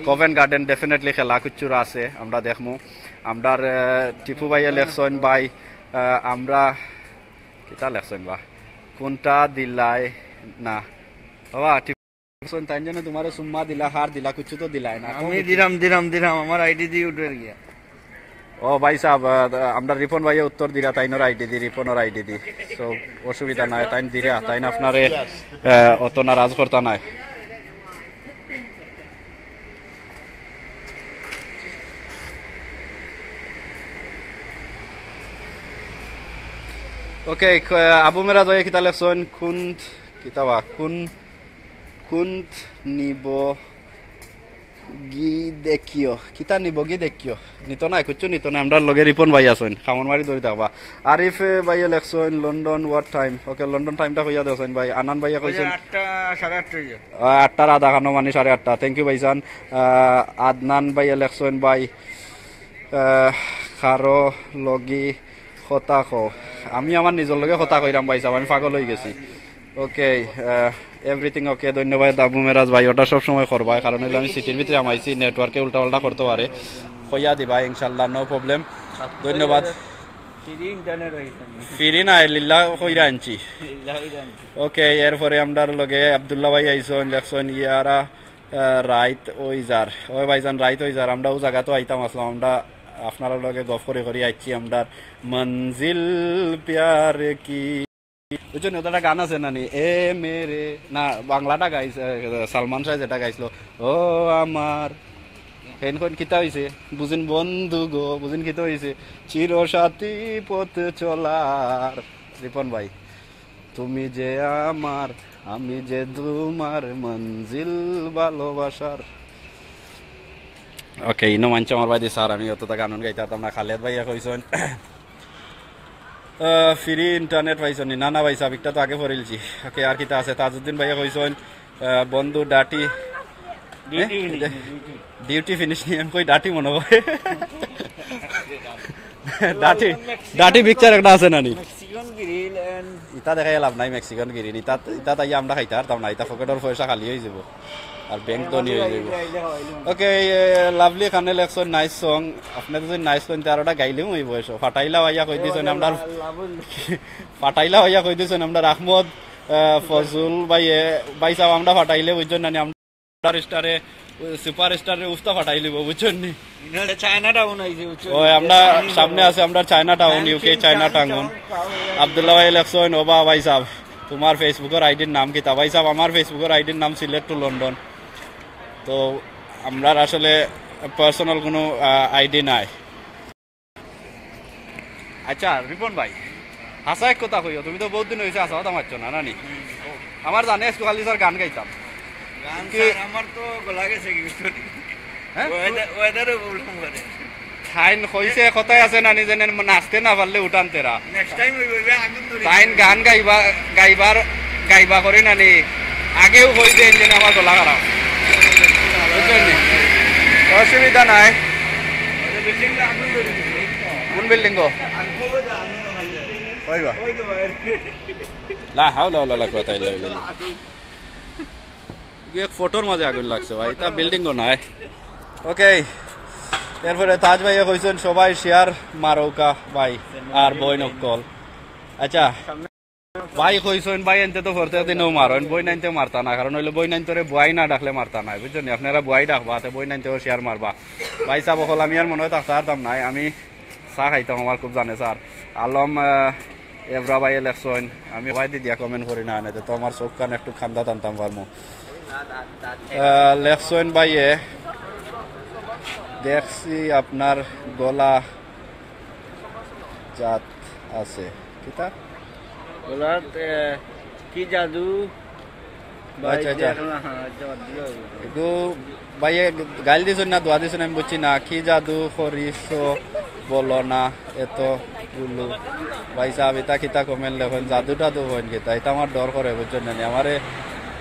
কোভেন্ট গার্ডেন definitely খেলা কুচ্ছুর আছে, আমরা দেখমু। আমরার, আহ, টিপু ভাইয়ে লেখছইন ভাই, আহ, আমরা, কিতা লেখছইন বা? কোনটা দিলাই না? বাবা, টিপু লেখছইন, তাইন যেন তোমারে সুম্মা দিলা, হার দিলা, কুচ্ছু তো দিলাই না। আমি দিলাম, দিলাম, দিলাম, আমার আইডি দি উঠে গিয়া। ও ভাই সাহেব, আহ, আমরা রিপন ভাইয়ে উত্তর দিরা, তাইনর আইডি দি, রিপনর আইডি দি। So, অসুবিধা নাই, তাইন দিরা, তাইন আপনারে, আহ, অত নারাজ করতা নাই। ওকে, ক-, আবু মেরাজ ভাইয়ে কিতা লেখছইন? কোন, কিতা বা, কোন, কোন নিব গি দেখিও, কিতা নিব গি দেখিও। নিত না, কুচ্ছু নিত না। আমরার লগে রিপন ভাই আছইন, কামড় মারি ধরি থাকবা। আরিফ, এ, ভাইয়ে লেখছইন, London, what time? ওকে, লন্ডন টাইমটা কইয়া দেছইন ভাই। আনান ভাইয়ে কইছইন, আটটা, সাড়ে আটটা অইছে। আহ, আটটার আধা খানো, মানে সাড়ে আটটা। Thank you ভাইজান। আহ, আদনান ভাইয়ে লেখছইন ভাই, আহ, কারো লগি কথা কও। আমি আমার নিজর লগে কথা কইরাম ভাই সাহেব, আমি পাগল অই গেছি। ওকে, আহ, everything okay, ধন্যবাদ আবু মেরাজ ভাই, ওটা সব সময় করবায়, কারণ অইলো আমি সিটির ভিতরে হামাইছি, নেটওয়ার্কে উল্টাপাল্টা করতে পারে। কইয়া দিবা ইনশাল্লাহ, no problem। ধন্যবাদ। ফ্রি ইন্টারনেট অইছে। ফ্রি না, লিল্লা কইরা আনছি। লিল্লা কইরা আনছি। ওকে, এরপরে আমরার লগে আব্দুল্লাহ ভাই আইছইন, লেখছইন ইয়ারা, আহ, রাইত অই যার। ওই ভাইজান, রাইত অই যার, আমরা ও জাগাত আইতাম আছলাম, আমরা আপনারার লগে গফ করি করি আইছি, আমরার মঞ্জিল প্যার কি। বুঝছো নি, ওটা একটা গান আছে না নি? এ মেরে, না, বাংলাটা গাইছে, আহ, সালমান শাহ যেটা গাইছিল, "ও আমার", হেন কোন কিতা অইছে? বুঝিন বন্ধু গো, বুঝিন কিতা অইছে? "চিরসাথী পথ চলার", রিপন ভাই, "তুমি যে আমার, আমি যে তোমার মঞ্জিল ভালোবাসার।" ওকে, ইনো মানছে আমার ভাই দি স্যার, আমি অতটা গান গাইতে পারতাম না। খালেদ ভাইয়ে কইছইন, আহ, ফ্রি ইন্টারনেট পাইছইন নি? না, না ভাই সাহেব, একটা তো আগে পড়িলছি। ওকে, আর কিতা আছে? তাজউদ্দিন ভাইয়ে কইছইন, আহ, বন্ধু ডাটি, ডিউটি হ্যাঁ? Finish, duty. ডিউটি ফিনিশ নি, আমি কই ডাটি মনে হয়। ডাটি, ডাটি পিকচার একটা আছে না নি? মেক্সিকান গ্রিল and ইতা দেখাই লাভ নাই, মেক্সিকান গ্রিল। ইতা, ইতা তাই আমরা খাইতে পারতাম না, ইতা পকেটর পয়সা খালি অই যাইবো। আর ব্যাংক ধনী অই যাইবো। ওকে, এ, লাভলি খানে লেখছইন, nice song। আপনে যদি nice কইন, তে আর ওটা গাইলেও অইবো। ফাটাইলা ভাইয়া কই দিছইন, আমরা ফাটাইলা ভাইয়া কই দিছইন, আমরা আহমদ, আহ, ফজল ভাই, এ, ভাই সাহেব, আমরা ফাটাইলে বুঝছইন না নি, আমরা স্টারে, সুপার স্টারে উফতা ফাটাই লিবো, বুঝছইন নি? ইনারে চায়না টাউন আইছে, বুঝছো? ওই আমরা সামনে আছে, আমরা China town, UK China town. Abdullah ভাই লেখছইন, ওবা ভাই সাহেব, তোমার ফেসবুকর আইডির নাম কিতা? ভাই সাহেব, আমার ফেসবুকর আইডির নাম সিলেট টু লন্ডন। তো আমরার আসলে পার্সোনাল কোনো, আহ, আইডি নাই। আচ্ছা, রিপন ভাই, হাছা এক কথা কইও, তুমি তো বহুত দিন অইছে হাছা কথা মাতছো না, না নি? আমার জানে আইজকু খালি স্যার গান গাইতাম। গান কি? স্যার, আমার তো গলা গেছে কি, বুঝছো নি? হ্যাঁ? ওয়েদার, ওয়েদারও প্রবলেম করে। তাইন কইছে, কথায় আছে না নি, যেন নাচতে না পারলে উঠান তেরা। নেক্সট টাইম অইবো, অইবো, আগুন ধরে। তাইন গান গাইবা, গাইবার, গাইবা করি না নি, আগেও কই দেন যেন আমার গলা খারাপ। বুঝছইন নি? অসুবিধা নাই। কোন বিল্ডিং গো? ওই বা। লা হাওলা ওয়ালা কুওয়াতা ইল্লা বিল্লাহ। এক ফটোর মাঝে আগুন লাগছে ভাই, ইতা বিল্ডিং গো নায়। ওকে, এরপরে তাজ ভাইয়ে কইছইন, সবাই শেয়ার মারউক্কা ভাই, আর বইন অকল। আচ্ছা। ভাই কইছইন, ভাইয়াইন্তে তো প্রত্যেক দিনও মারইন, বইনাইন্তে মারতা না, কারণ অইলো বইনাইন্তরে বুয়াই না ডাকলে মারতা নায়, বুঝছইন নি? আপনারা বুয়াই ডাকবা, তে বইনাইন্তে হুঁশিয়ার মারবা। ভাইসাব অকল, আমি আর মনো থাকতে পারতাম নায়, আমি চা খাইতাম, আমার খুব জানে স্যার। আলম, আহ, এভরা ভাইয়ে লেখছইন, আমি ভাই দিদিয়া comment করি না, আনে তো আমার চউখ কান একটু খান্দা টানতাম পারমু। আহ, লেখছইন ভাইয়ে, দেখছি আপনার গলা জাত আছে। কিতা? গলাত, এ, কি জাদু? ভাই, আচ্ছা, আচ্ছা। দেখো না, হ্যাঁ, আচ্ছা, বাদ দিও। একটু ভাইয়ে গাইল দিছইন না, দোয়া দিছইন, আমি বুঝছি না। কি জাদু করিছো বলো না, এত গুলো। ভাইসাব, ইতা কিতা comment লেখইন, জাদু টাদু কইন কিতা? ইতা আমার ডর করে, বুঝছইন নি? আমারে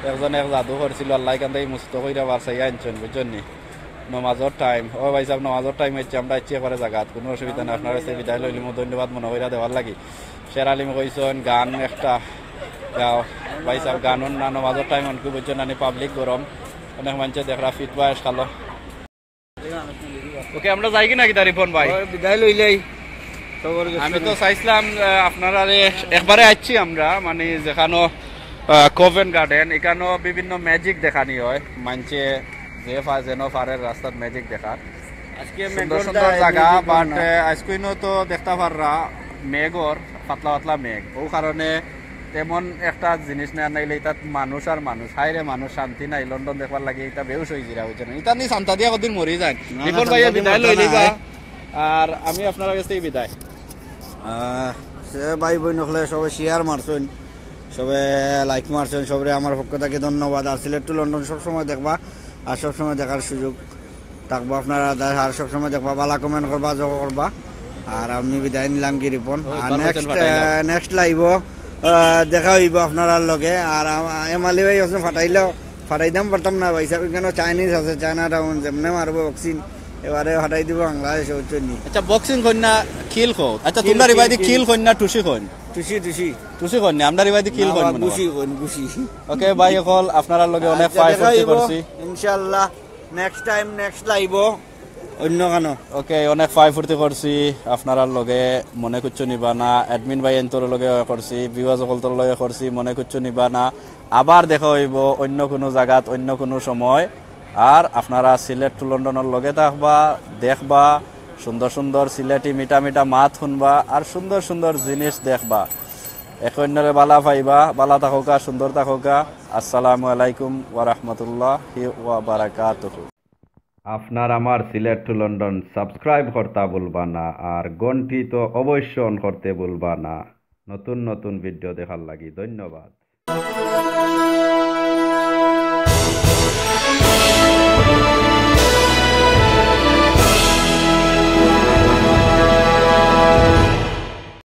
একজন এক জাদু করছিল, আল্লায় কান থাকি মুক্ত কইরা বারছাইয়া আনছইন, বুঝছইন নি? নমাজর time। ও ভাইসাব, নমাজর time অইছে, আমরা আইছি একবারে জাগাত, কুনু অসুবিধা নাই। আপনারার গেছে বিদায় লইলিমু, ধন্যবাদ মনো কইরা দেওয়ার লাগি। শের আলিম কইছইন গান একটা গাও। ভাইসাব, গান অন না, নমাজর time অনকু, বুঝছইন নি, public গরম, অনেক মাইনষে দেখরা ফিট বয়স খালো। ওকে, আমরা যাইগি না কিতা রিপন ভাই? ওই বিদায় লইলাই। সবর গেছে আমি তো না। চাইছিলাম, আহ, আপনারারে একবারে আইছি আমরা, মানে, যেখানো, আহ, Covent Garden, ইখানো বিভিন্ন magic দেখানি অয়, মাইনষে যে পা-, যেন পারের রাস্তাত magic দেখার। আজকে সুন্দর মেঘর সুন্দর দায় জাগা, magic but, না। আহ, আইজকুইনো তো দেখতা পাররা মেঘর, পাতলা পাতলা মেঘ, অউ কারণে তেমন একটা জিনিস না, নাইলে ইতাত মানুষ আর মানুষ, হায়রে মানুষ, শান্তি নাই। লন্ডন দেখবার লাগি ইতা বেহুশ অইযিরা, বুঝছইন নি? ইতা নি সান্তা দিয়া কদিন মরি যায়। না, না, রিপন ভাইয়ে সান্তা দিয়া বিদায় মরতা লইলিবা। নায়। আর আমি আপনারার গেছ থাকি বিদায়। আহ, সে ভাই বইন অকলে সবে share মারছইন, সবে like মারছইন, সবরে আমার পক্ষ থাকি ধন্যবাদ। আর Sylhet to London সব সময় দেখবা, আর সব সময় দেখার সুযোগ থাকবো আপনারা, আর সব সময় দেখবা, বালা comment করবা, জগ করবা। আর আমি বিদায় নিলাম গি রিপন। ওই আর বারো next, জন পাঠাইলাম। আহ, next live-ও, আহ, দেখা অইবো আপনারার লগে। আর আম-, এম আলী ভাই অখন ফাটাইলো, ফাটাইতাম পারতাম না ভাইসাব, ইখানো Chinese আছে, China Town, যেমনে মারবো boxing, এবারে ফাটাই দিবো বাংলাদেশ, বুঝছইন নি? আচ্ছা, boxing কইন না, খিল কও। আচ্ছা, খিল, তোমরা খিল, রিবাইদি খিল। খিল কইন না, টুসি কইন? টুসি, টুসি। টুসি কইন নি, আমরা রিবাইদি খিল না, কইন বা মনে গুছি হয়। কইন, গুছি। ওকে ভাই অকল, আপনারার লগে অনেক আচ্ছা, ফাইট দেখা অইবো। করছি। ইনশাআল্লাহ, next time, next live-ও অন্য গানো। ওকে, অনেক ফাই ফুর্তি করছি আপনারার লগে, মনে কুচ্ছু নিবা না। Admin ভাইয়াইন্তর লগে করছি, viewers অকলতর লগে করছি, মনে কুচ্ছু নিবা না। আবার দেখা অইবো অন্য কুনু জাগাত, অন্য কুনু সময়। আর আপনারা Sylhet to London-অর লগে থাকবা, দেখবা, সুন্দর সুন্দর সিলেটি মিঠা মিঠা মাত হুনবা, আর সুন্দর সুন্দর জিনিস দেখবা। এক অন্যরে বালা পাইবা, বালা থাকউক্কা, সুন্দর থাকউক্কা। আসসালামু আলাইকুম ওয়া রাহমাতুল্লাহি ওয়া বারাকাতুহু। আপনার আমার Sylhet to London subscribe করতা ভুলবা না, আর ঘন্টি তো অবশ্য on করতে ভুলবা না, নতুন নতুন video দেখার লাগি। ধন্যবাদ।